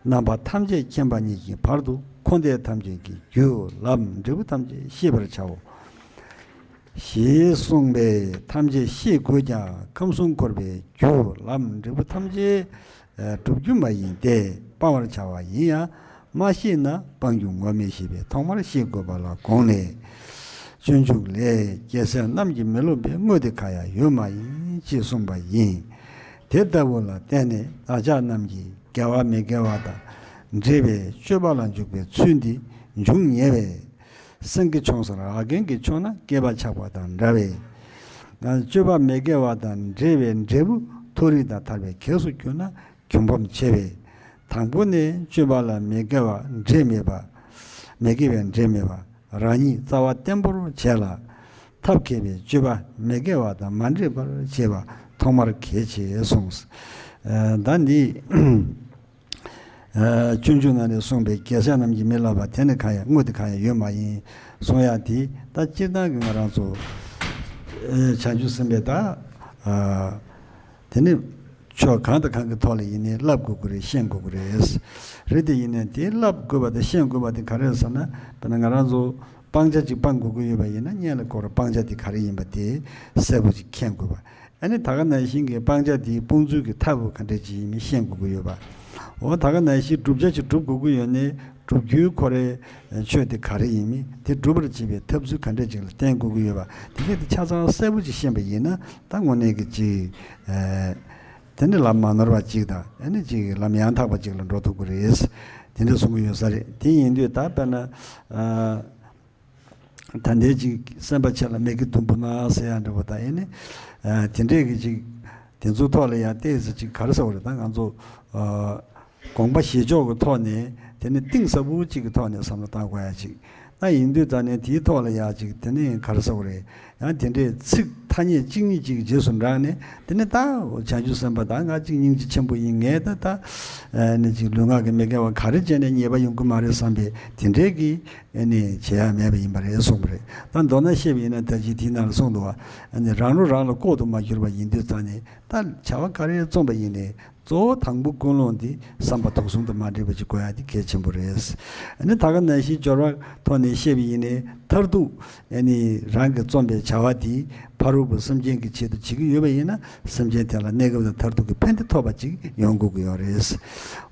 རྣམ་པ་ཐམས་ཅད་མཁྱེན་པ་ཉིད་ཀྱི་བར་དུ་འཁོར་འདས་ཐམས་ཅད་ཀྱི་རྒྱུ་ལམ་འབྲས་བུ་ཐམས་ཅད་ཤེས་པར་བྱའོ། ཞེས་གསུངས་པས་ཐམས་ཅད་ཤེས་དགོས་ཀྱང་ཁམས་གསུམ་འཁོར་བའི་རྒྱུ་ལམ་འབྲས་བུ་ཐམས་ཅད་ སྒྲུབ་རྒྱུ་མ་ཡིན་ཏེ། སྤང་བར་བྱ་བ་ཡིན་ཡང་མ་ཤེས་ན། སྤང་རྒྱུ་ངོ་མས་ཤེས་པས་ཐོག་མར་ཤེས་དགོས་པ་ལ་དགོངས་ནས། སྤྱོད་འཇུག་ལས། རྒྱལ་སྲས་རྣམས་ཀྱིས་མི་སློབ་པའི་དངོས་དེ་གང་ཡང་ཡོད་མ་ཡིན་ཅེས་གསུངས་པ་ཡིན། དེ་ལྟ་བུ་ལ་བརྟེན་ནས་བདག་ཅག་རྣམས་ཀྱིས་དགེ་བ་མི་དགེ་བ་དང་འབྲེལ་བའི་སྤྱོད་པ་ལ་འཇུག་པའི་ཚུལ་འདི་འབྱུང་ཉེ་བས། སེང་གེ་མཆོངས་སར་ར་གན་གྱིས་མཆོངས་ན་སྐེད་པ་ཆག་པ་དང་འདྲ་བས། སྤྱོད་པ་མི་དགེ་བ་དང་འབྲེལ་བའི་འབྲས་བུ་མཐོ་རིས་དང་ཐར་པའི་གེགས་སུ་གྱུར་ན་གྱོང་འབུམ་ཆེ་བས། དང་པོ་ནི་སྤྱོད་པ་ལ་མི་དགེ་བ་འདྲེས་མེད་པ། མི་དགེ་བའི་འདྲེས་མེད་པ། རང་ཉིད་རྩ་བ་བརྟན་པོར་བྱས་ལ། ཐབས་མཁས་པས་སྤྱོད་པ་མི་དགེ་བ་དང་མ་འདྲེས་པར་བྱེད་པ་ཐོག་མར་གལ་ཆེ་གསུངས། ད་འདི། སྤྱོད་འཇུག་ནང་ནས་གསུངས་པའི་རྒྱལ་སྲས་རྣམས་ཀྱིས་མི་སློབ་པ་དེ་ནི་གང་ཡང་དངོས་དེ་གང་ཡང་ཡོད་མ་ཡིན་གསུང་ཡག་དེ། ད་སྤྱིར་བཏང་གི་ང་རང་ཚོ་བྱང་ཆུབ་སེམས་དཔའི་ད་དེ་ནི་ཕྱོགས་གང་དང་གང་གི་ཐོག་ལ་ཡིན་ནའི་བསླབ་དགོས་ཀྱི་རེད། ཤེས་དགོས་ཀྱི་རེད། རེད་དེ་ཡིན་ནའི་དེ་བསླབ་དགོས་པ་དང་ཤེས་དགོས་པ་དེ་ག་རེ་རེད་ཟེར་ན། དཔེར་ན་ང་རང་ཚོ་སྤང་བྱ་གཅིག་སྤང་དགོས་ཀྱི་ཡོད་པ་ཡིན་ན། སྔོན་ལ་ཁོ་རང་སྤང་བྱ་དེ་ག་རེ་ཡིན་པ་དེ་གསལ་པོ་ཅིག་མཁྱེན་དགོས་པ། ཨ་ནི་ད་ག་ནང་བཞིན་གྱི་སྤང་བྱ་དེའི་སྤོང་ཚུལ་གྱི་ཐབས་ག་འདྲ་ཅིག་ཡིན་མིན་ཤེས་དགོས་ཀྱི་ཡོད་པ། འོ་ད་ག་ནང་བཞིན་བསྒྲུབ་བྱ་ཅིག་སྒྲུབ་དགོས་ཀྱི་ཡོད་ནའི་སྒྲུབ་རྒྱུའི་ཁོ་རའི་ཆོས་དེ་ག་རེ་ཡིན་མིན། དེ་སྒྲུབ་པར་བྱེད་པའི་ཐབས་ཚུལ་ག་འདྲ་ཅིག་ལ་བརྟེན་དགོས་ཀྱི་ཡོད་པ། དེ་གས་དེ་ཆ་ཚང་གསལ་པོ་ཅིག་ཤེས་པ་ཡིན་ན། ད་དངོས་གནས་ཀྱི་ཅིག་དེ་ནི་ལམ་མ་ནོར་བ་ཅིག་དང་། ཨ་ནི་ཅིག་ལམ་ཡང་དག་པ་ཅིག་ལ་འགྲོ་ཐུབ་ཀྱི་རེད། དེ་འདྲ་གསུང་གི་ཡོད་ས་རེད། དེ་ཡིན་དུས་ད་དཔེར་ན། ད་ལྟའི་ཅིག་སེམས་པ་ཆེ་ལ་མི་དགེ་བདུན་པོ་ན་ཟེར་ཡག་འདྲ་པོ་དང་། ཨེ་ནི་དེ་འདྲས་ཀྱི་ཅིག་དེ་ཚོའི་ཐོག་ལ་ཡང་ཏོག་ཙམ་ཅིག་ག་རེ་ཟེར་དགོས་རེད། ད་ང་ཚོ་དགོངས་པ་བཞེས་ཕྱོགས་ཀྱི་ཐོག་ནས། དེ་ནི་གཏིང་ཟབ་པོ་ཅིག་གི་ཐོག་ནས་བསམ་བློ་བཏང་དགོས་ཡག་ཅིག་ད་ཡིན་དུས་ཙང་ནས། དེའི་ཐོག་ལ་ཡག་ཅིག་དེ་ནི་ག་རེ་ཟེར་དགོས་རེད། ཡང་དེ་འདྲས་ཚིག་ཐ་སྙད་གཅིག་གཉིས་ཅིག་གི་རྗེས་སུ་འབྲངས་ནས། དེ་ནི་ད་བྱང་ཆུབ་སེམས་དཔའ་དང་། ང་ཅིག་སྙིང་རྗེ་ཆེན་པོ་ཡིན། ངས་ད་ད་ཨེ་ནི་ཅིག་ལུས་ངག་གི་མི་དགེ་བ་ག་རེ་བྱས་ནས་ཉེས་པ་ཡོང་གི་མ་རེད་བསམ་པའི་དེ་འདྲས་ཀྱི་ཨེ་ནི་བྱེད་ཡག་མེད་པ་ཡིན་པ་རེད་གསུངས་པ་རེད། ད་མདོར་ན་བཤད་པ་ཡིན་ན། ད་ཅི་དེའི་ནང་ལ་གསུངས་འདུག་བ། ཨ་ནི་རང་རང་རང་ལ་ལྐོག་ཏུ་མ་གྱུར་པ་ཡིན་དུས་ཙང་ནས། ད་བྱ་བ་ག་རེ་རྩོམ་པ་ཡིན་ནའི་གཙོ་བོ་དང་པོ་ཀུན་སློང་འདི་བསམ་པ་དུག་གསུམ་དང་མ་འདྲེས་པ་ཅིག་དགོས་ཡག་དེ་གལ་ཆེན་པོ་རེད། ཨ་ནི་ད་ག་ནང་བཞིན་སྦྱོར་བ་ཐོག་ནས་བཤད་པ་ཡིན་ནའི། མཐར་ཐུག་ཨ་ནི་རང་གིས་རྩོམ་པའི་བྱ་བ་དེ་ཕ་རོལ་པོ་སེམས་ཅན་གྱི་ཆེད་དུ་བྱེད་ཀྱི་ཡོད་པ་ཡིན་ན། སེམས་ཅན་དེ་ལ་གནས་སྐབས་དང་མཐར་ཐུག་གི་ཕན་བདེ་ཐོབ་པ་ཅིག་ཡོང་དགོས་ཀྱི་ཡོད་རེད།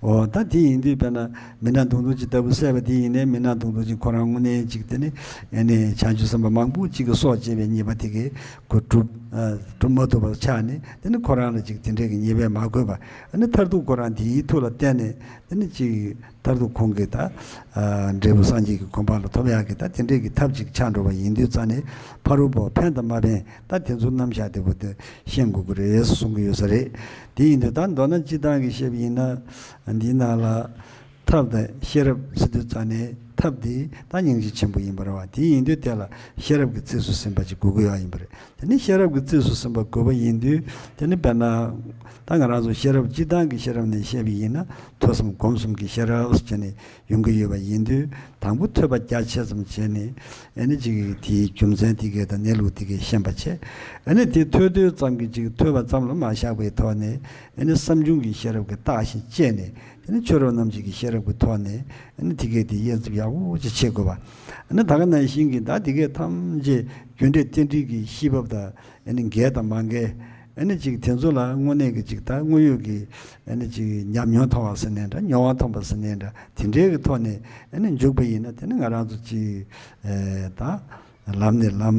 འོ་ད་དེ་ཡིན་དུས་དཔེར་ན་མི་ནག་དུང་དུང་ཅིག་ལྟ་བུ་བསད་པ་དེ་ཡིན་ནའི། མི་ནག་དུང་དུང་ཅིག་ཁོ་རང་དངོས་གནས་ཅིག་དེ་ནི་ཨ་ནི་བྱང་ཆུབ་སེམས་དཔའ་མང་པོ་ཅིག་གི་སྲོག་བཅད་པའི་ཉེས་པ་དེ་གས་ཁོ་སྒྲུབ་ཨ་སྒྲུབ་མ་ཐུབ་པ་ཆགས་ནས། དེ་ནི་ཁོ་རང་ལ་ཅིག་དེ་འདྲས་ཀྱི་ཉེས་པས་མ་གོས་པ། ཨ་ནི་མཐར་ཐུག་ཁོ་རང་དེའི་མཐུ་ལ་བརྟེན་ནས། དེ་ནི་ཅིག་མཐར་ཐུག་ཁོང་གིས་ད་ཨ་འབྲས་བུ་སངས་རྒྱས་ཀྱི་གོ་འཕང་ལ་ཐོབ་ཡག་གི་ད་དེ་འདྲས་ཀྱི་ཐབས་ཅིག་ཆགས་འགྲོ་བ་ཡིན་དུས་ཙང་ནས། ཕ་རོལ་པོ་ཕན་དང་མ་ཕན། ད་དེ་ཚོ་རྣམ་གཞག་དེ་བོ་དེ་ཤེས་དགོས་ཀྱི་རེད་གསུང་གི་ཡོད་ས་རེད། དེ་ཡིན་དུས་ད་མདོར་ན་སྤྱིར་བཏང་གི་བཤད་པ་ཡིན་ན། འདིའི་ནང་ལ་ཐབས་དང་ཤེས་རབ་ཟེར་དུས་ཙང་ནས། ཐབས་དེ་ད་སྙིང་རྗེ་ཆེན་པོ་ཡིན་པ་རེད་བ། དེ་ཡིན་དུས་དེ་ལ་ཤེས་རབ་ཀྱི་རྩིས་སུ་ཟིན་པ་ཅིག་དགོས་ཀྱི་ཡོད་ཡིན་པ་རེད། དེ་ནི་ཤེས་རབ་ཀྱི་རྩིས་སུ་ཟིན་པ་དགོས་པ་ཡིན་དུས། དེ་ནི་དཔེར་ན་ད་ང་རང་ཚོ་ཤེས་རབ་སྤྱིར་བཏང་གི་ཤེས་རབ་ནས་བཤད་པ་ཡིན་ན། ཐོས་བསམ་སྒོམ་གསུམ་གྱི་ཤེས་རབ་ཟེར་ནས་ཡོང་གི་ཡོད་པ་ཡིན་དུས། དང་པོ་ཐོས་པ་རྒྱ་ཆེ་ཙམ་བྱས་ནས། ཨ་ནི་ཅིག་དེའི་རྒྱུ་མཚན་དེ་གས་དང་གནས་ལུགས་དེ་གས་ཤེས་པ་བྱས། ཨ་ནི་དེ་ཐོས་ཐོས་ཙམ་གྱིས་ཅིག་ཐོས་པ་ཙམ་ལ་མ་བཞག་པའི་ཐོག་ནས། ཨ་ནི་བསམ་བྱུང་གི་ཤེས་རབ་ཀྱིས་བརྟགས་ཤིང་དཔྱད་ནས། དེ་ནི་ཆོས་རབ་རྣམ་འབྱེད་ཀྱི་ཤེས་རབ་ཀྱི་ཐོག་ནས། ཨ་ནི་དེ་གས་དེ་དབྱེ་འབྱེད་ཡག་པོ་ཅིག་བྱེད་དགོས་པ། ཨ་ནི་ད་ག་ནང་བཞིན་གྱི་ད་དེ་གས་ཐམས་ཅད་རྒྱུ་འབྲས་རྟེན་འབྲེལ་གྱི་གཤིས་བབ་དང་། ཨ་ནི་འགལ་དང་མ་འགལ། ཨ་ནི་ཅིག་དེ་ཚོ་ལ་དངོས་གནས་ཀྱི་ཅིག་ད་དངོས་ཡོད་ཀྱི། ཨ་ནི་ཅིག་ཉམས་མྱོང་མཐོང་བ་ཟེར་ནའི་འདྲ། མྱོང་བ་ཐོན་པ་ཟེར་ནའི་འདྲ། དེ་འདྲའི་གི་ཐོག་ནས་ཨ་ནི་འཇུག་པ་ཡིན་ན། དེ་ནི་ང་རང་ཚོ་ཅིག་ཨེ་ད་ལམ་ནས་ལམ།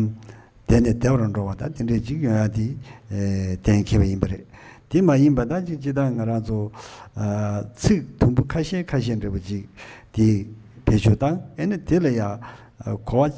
བདེ་ནས་བདེ་བར་འགྲོ་བ་དང་། དེ་འདྲའི་ཅིག་ཡོང་ཡ་དེ་ཨེ་གཏན་འཁེལ་བ་ཡིན་པ་རེད། དེ་མ་ཡིན་པ་ད་ཅིག་ཅིག་ད་ང་རང་ཚོ་ཨ་ཚིག་དུམ་བུ་ཁ་ཤས་ཁ་ཤས་འདྲ་པོ་ཅིག་དེ་བེད་སྤྱོད་བཏང་། ཨ་ནི་དེ་ལ་ཡ་ཨ་གོ་བ་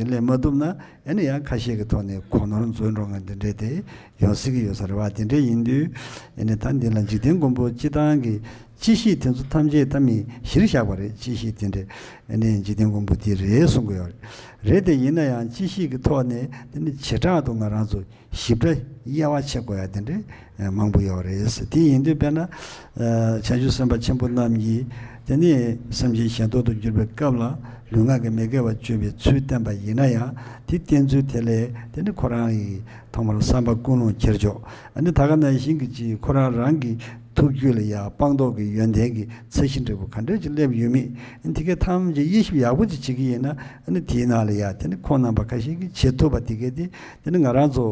ལེན་མ་ཐུབ་ན། ཨ་ནི་ཡང་ཁ་ཤས་ཀྱི་ཐོག་ནས་གོ་ནོར་འཛོལ་འགྲོ་མཁན་དེ་འདྲས་དེ་ཡོང་སྲིད་ཀྱི་ཡོད་ས་རེད་བ། དེ་འདྲས་ཡིན་དུས། ཨ་ནི་ད་འདི་ལ་འཇིག་རྟེན་མགོན་པོ་སྤྱི་བཏང་གི་སྤྱི་བཤད་དེ་ཚོ་ཐམས་ཅད་ད་མི་གཞིར་བཞག་པ་རེད། སྤྱི་བཤད་དེ་འདྲས། ཨ་ནི་འཇིག་རྟེན་མགོན་པོ་དེ་རེད་གསུང་གི་ཡོད་རེད། རེད་དེ་ཡིན་ན་ཡང་སྤྱི་བཤད་ཀྱི་ཐོག་ནས་དེ་ནི་བྱེ་བྲག་ཏུ་ང་རང་ཚོ་ཞིབ་ཕྲ་དབྱེ་བ་ཕྱེ་དགོས་ཡ་དེ་འདྲས་མང་པོ་ཡོད་རེད། དེ་ཡིན་དུས་དཔེར་ན་བྱང་ཆུབ་སེམས་དཔའ་ཆེན་པོ་རྣམས་ཀྱིས་དེ་ནི་སེམས་ཅན་གཞན་སྟོབས་དུ་གྱུར་པའི་སྐབས་ལ། ལུས་ངག་གི་མི་དགེ་བ་སྤྱོད་པའི་ཚུལ་བསྟན་པ་ཡིན་ན་ཡང་། དེ་བསྟན་ཚུལ་དེ་ལས་དེ་ནི་ཁོ་རང་གིས་ཐོག་མར་བསམ་པ་ཀུན་སློང་ཁྱེར་ཕྱོགས། ཨ་ནི་ད་ག་ནང་བཞིན་གྱི་ཅིག་ཁོ་རང་རང་གི་ ཐུགས་རྒྱུད་ལ་ཡ་སྤངས་རྟོགས་ཀྱི་ཡོན་ཏན་གྱི་ཚད་གཞི་འདྲ་པོ་ག་འདྲ་ཅིག་སླེབས་ཡོད་མེད། ཨ་ནི་དེ་གས་ཐམས་ཅད་དབྱེ་ཞིབ་ཡག་པོ་ཅིག་བྱེད་ཀྱི་ཡིན་ན། ཨ་ནི་དེའི་ནང་ལ་ཡ་དེ་ནི་ཁོང་རྣམ་པ་ཁ་ཤས་ཀྱིས་བྱེད་ཐུབ་པ་དེ་གས་དེ་དེ་ནི་ང་རང་ཚོ་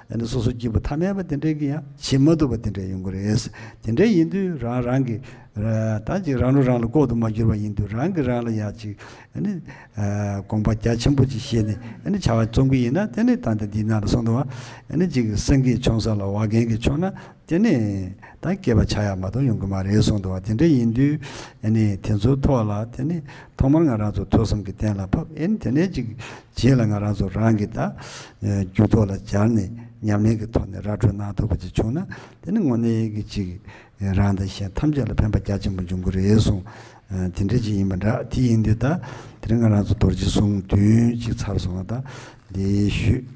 ཨ་ནི་སོ་སོ་སྐྱེས་བུ་ཐ་མལ་པ་དེ་འདྲས་ཀྱིས་ཡང་བྱེད་མ་ཐུབ་པ་དེ་འདྲས་ཡོང་གི་རེད། དེ་འདྲས་ཡིན་དུས་རང་རང་གི་ད་ཅིག་རང་ལུགས་རང་ལ་ལྐོག་ཏུ་མ་གྱུར་པ་ཡིན་དུས། རང་གིས་རང་ལ་ཡ་ཅིག་ཨ་ནི་དགོངས་པ་རྒྱ་ཆེན་པོ་ཅིག་བཞེས་ནས་ཨ་ནི་བྱ་བ་རྩོམ་གྱི་ཡིན་ན། དེ་ནི་ད་ལྟ་འདི་ནང་ལ་གསུངས་འདུག་བ། ཨ་ནི་ཅིག་སེང་གེ་མཆོང་ས་ལ་བ་རྒན་གྱིས་མཆོང་ན། དེ་ནི་ད་སྐྱེས་པ་ཆགས་ཡག་མ་གཏོགས་ཡོང་གི་མ་རེད་གསུངས་འདུག་བ། དེ་འདྲ་ཡིན་དུས་ཨ་ནི་དེ་ཚོའི་ཐོག་ལ་དེ་ནི་ཐོག་མར་ང་རང་ཚོ་ཐོས་བསམ་གྱི་གཏན་ལ་ཕབ། ཨ་ནི་དེ་ནས་ཅིག་རྗེས་ལ་ང་རང་ཚོ་རང་གི་ད་རྒྱུད་ཐོག་ལ་སྦྱར་ནས་ཉམས་ལེན་གྱི་ཐོག་ནས་ར་སྤྲོད་གནང་ཐུབ་པ་ཅིག་བྱུང་ན། དེ་ནི་དངོས་གནས་ཀྱི་ཅིག་རང་དང་གཞན་ཐམས་ཅད་ལ་ཕན་པ་རྒྱ་ཆེན་པོ་འབྱུང་གི་རེད་གསུངས། ཨ་དེ་འདྲ་ཅིག་ཡིན་པ་འདྲ། དེ་ཡིན་དུས་ད་དེ་རིང་ང་རང་ཚོ་རྡོ་རྗེ་གསུང་བདུན་ཅིག་ཚར་སོང་བ། ད་འདི་ཞུས།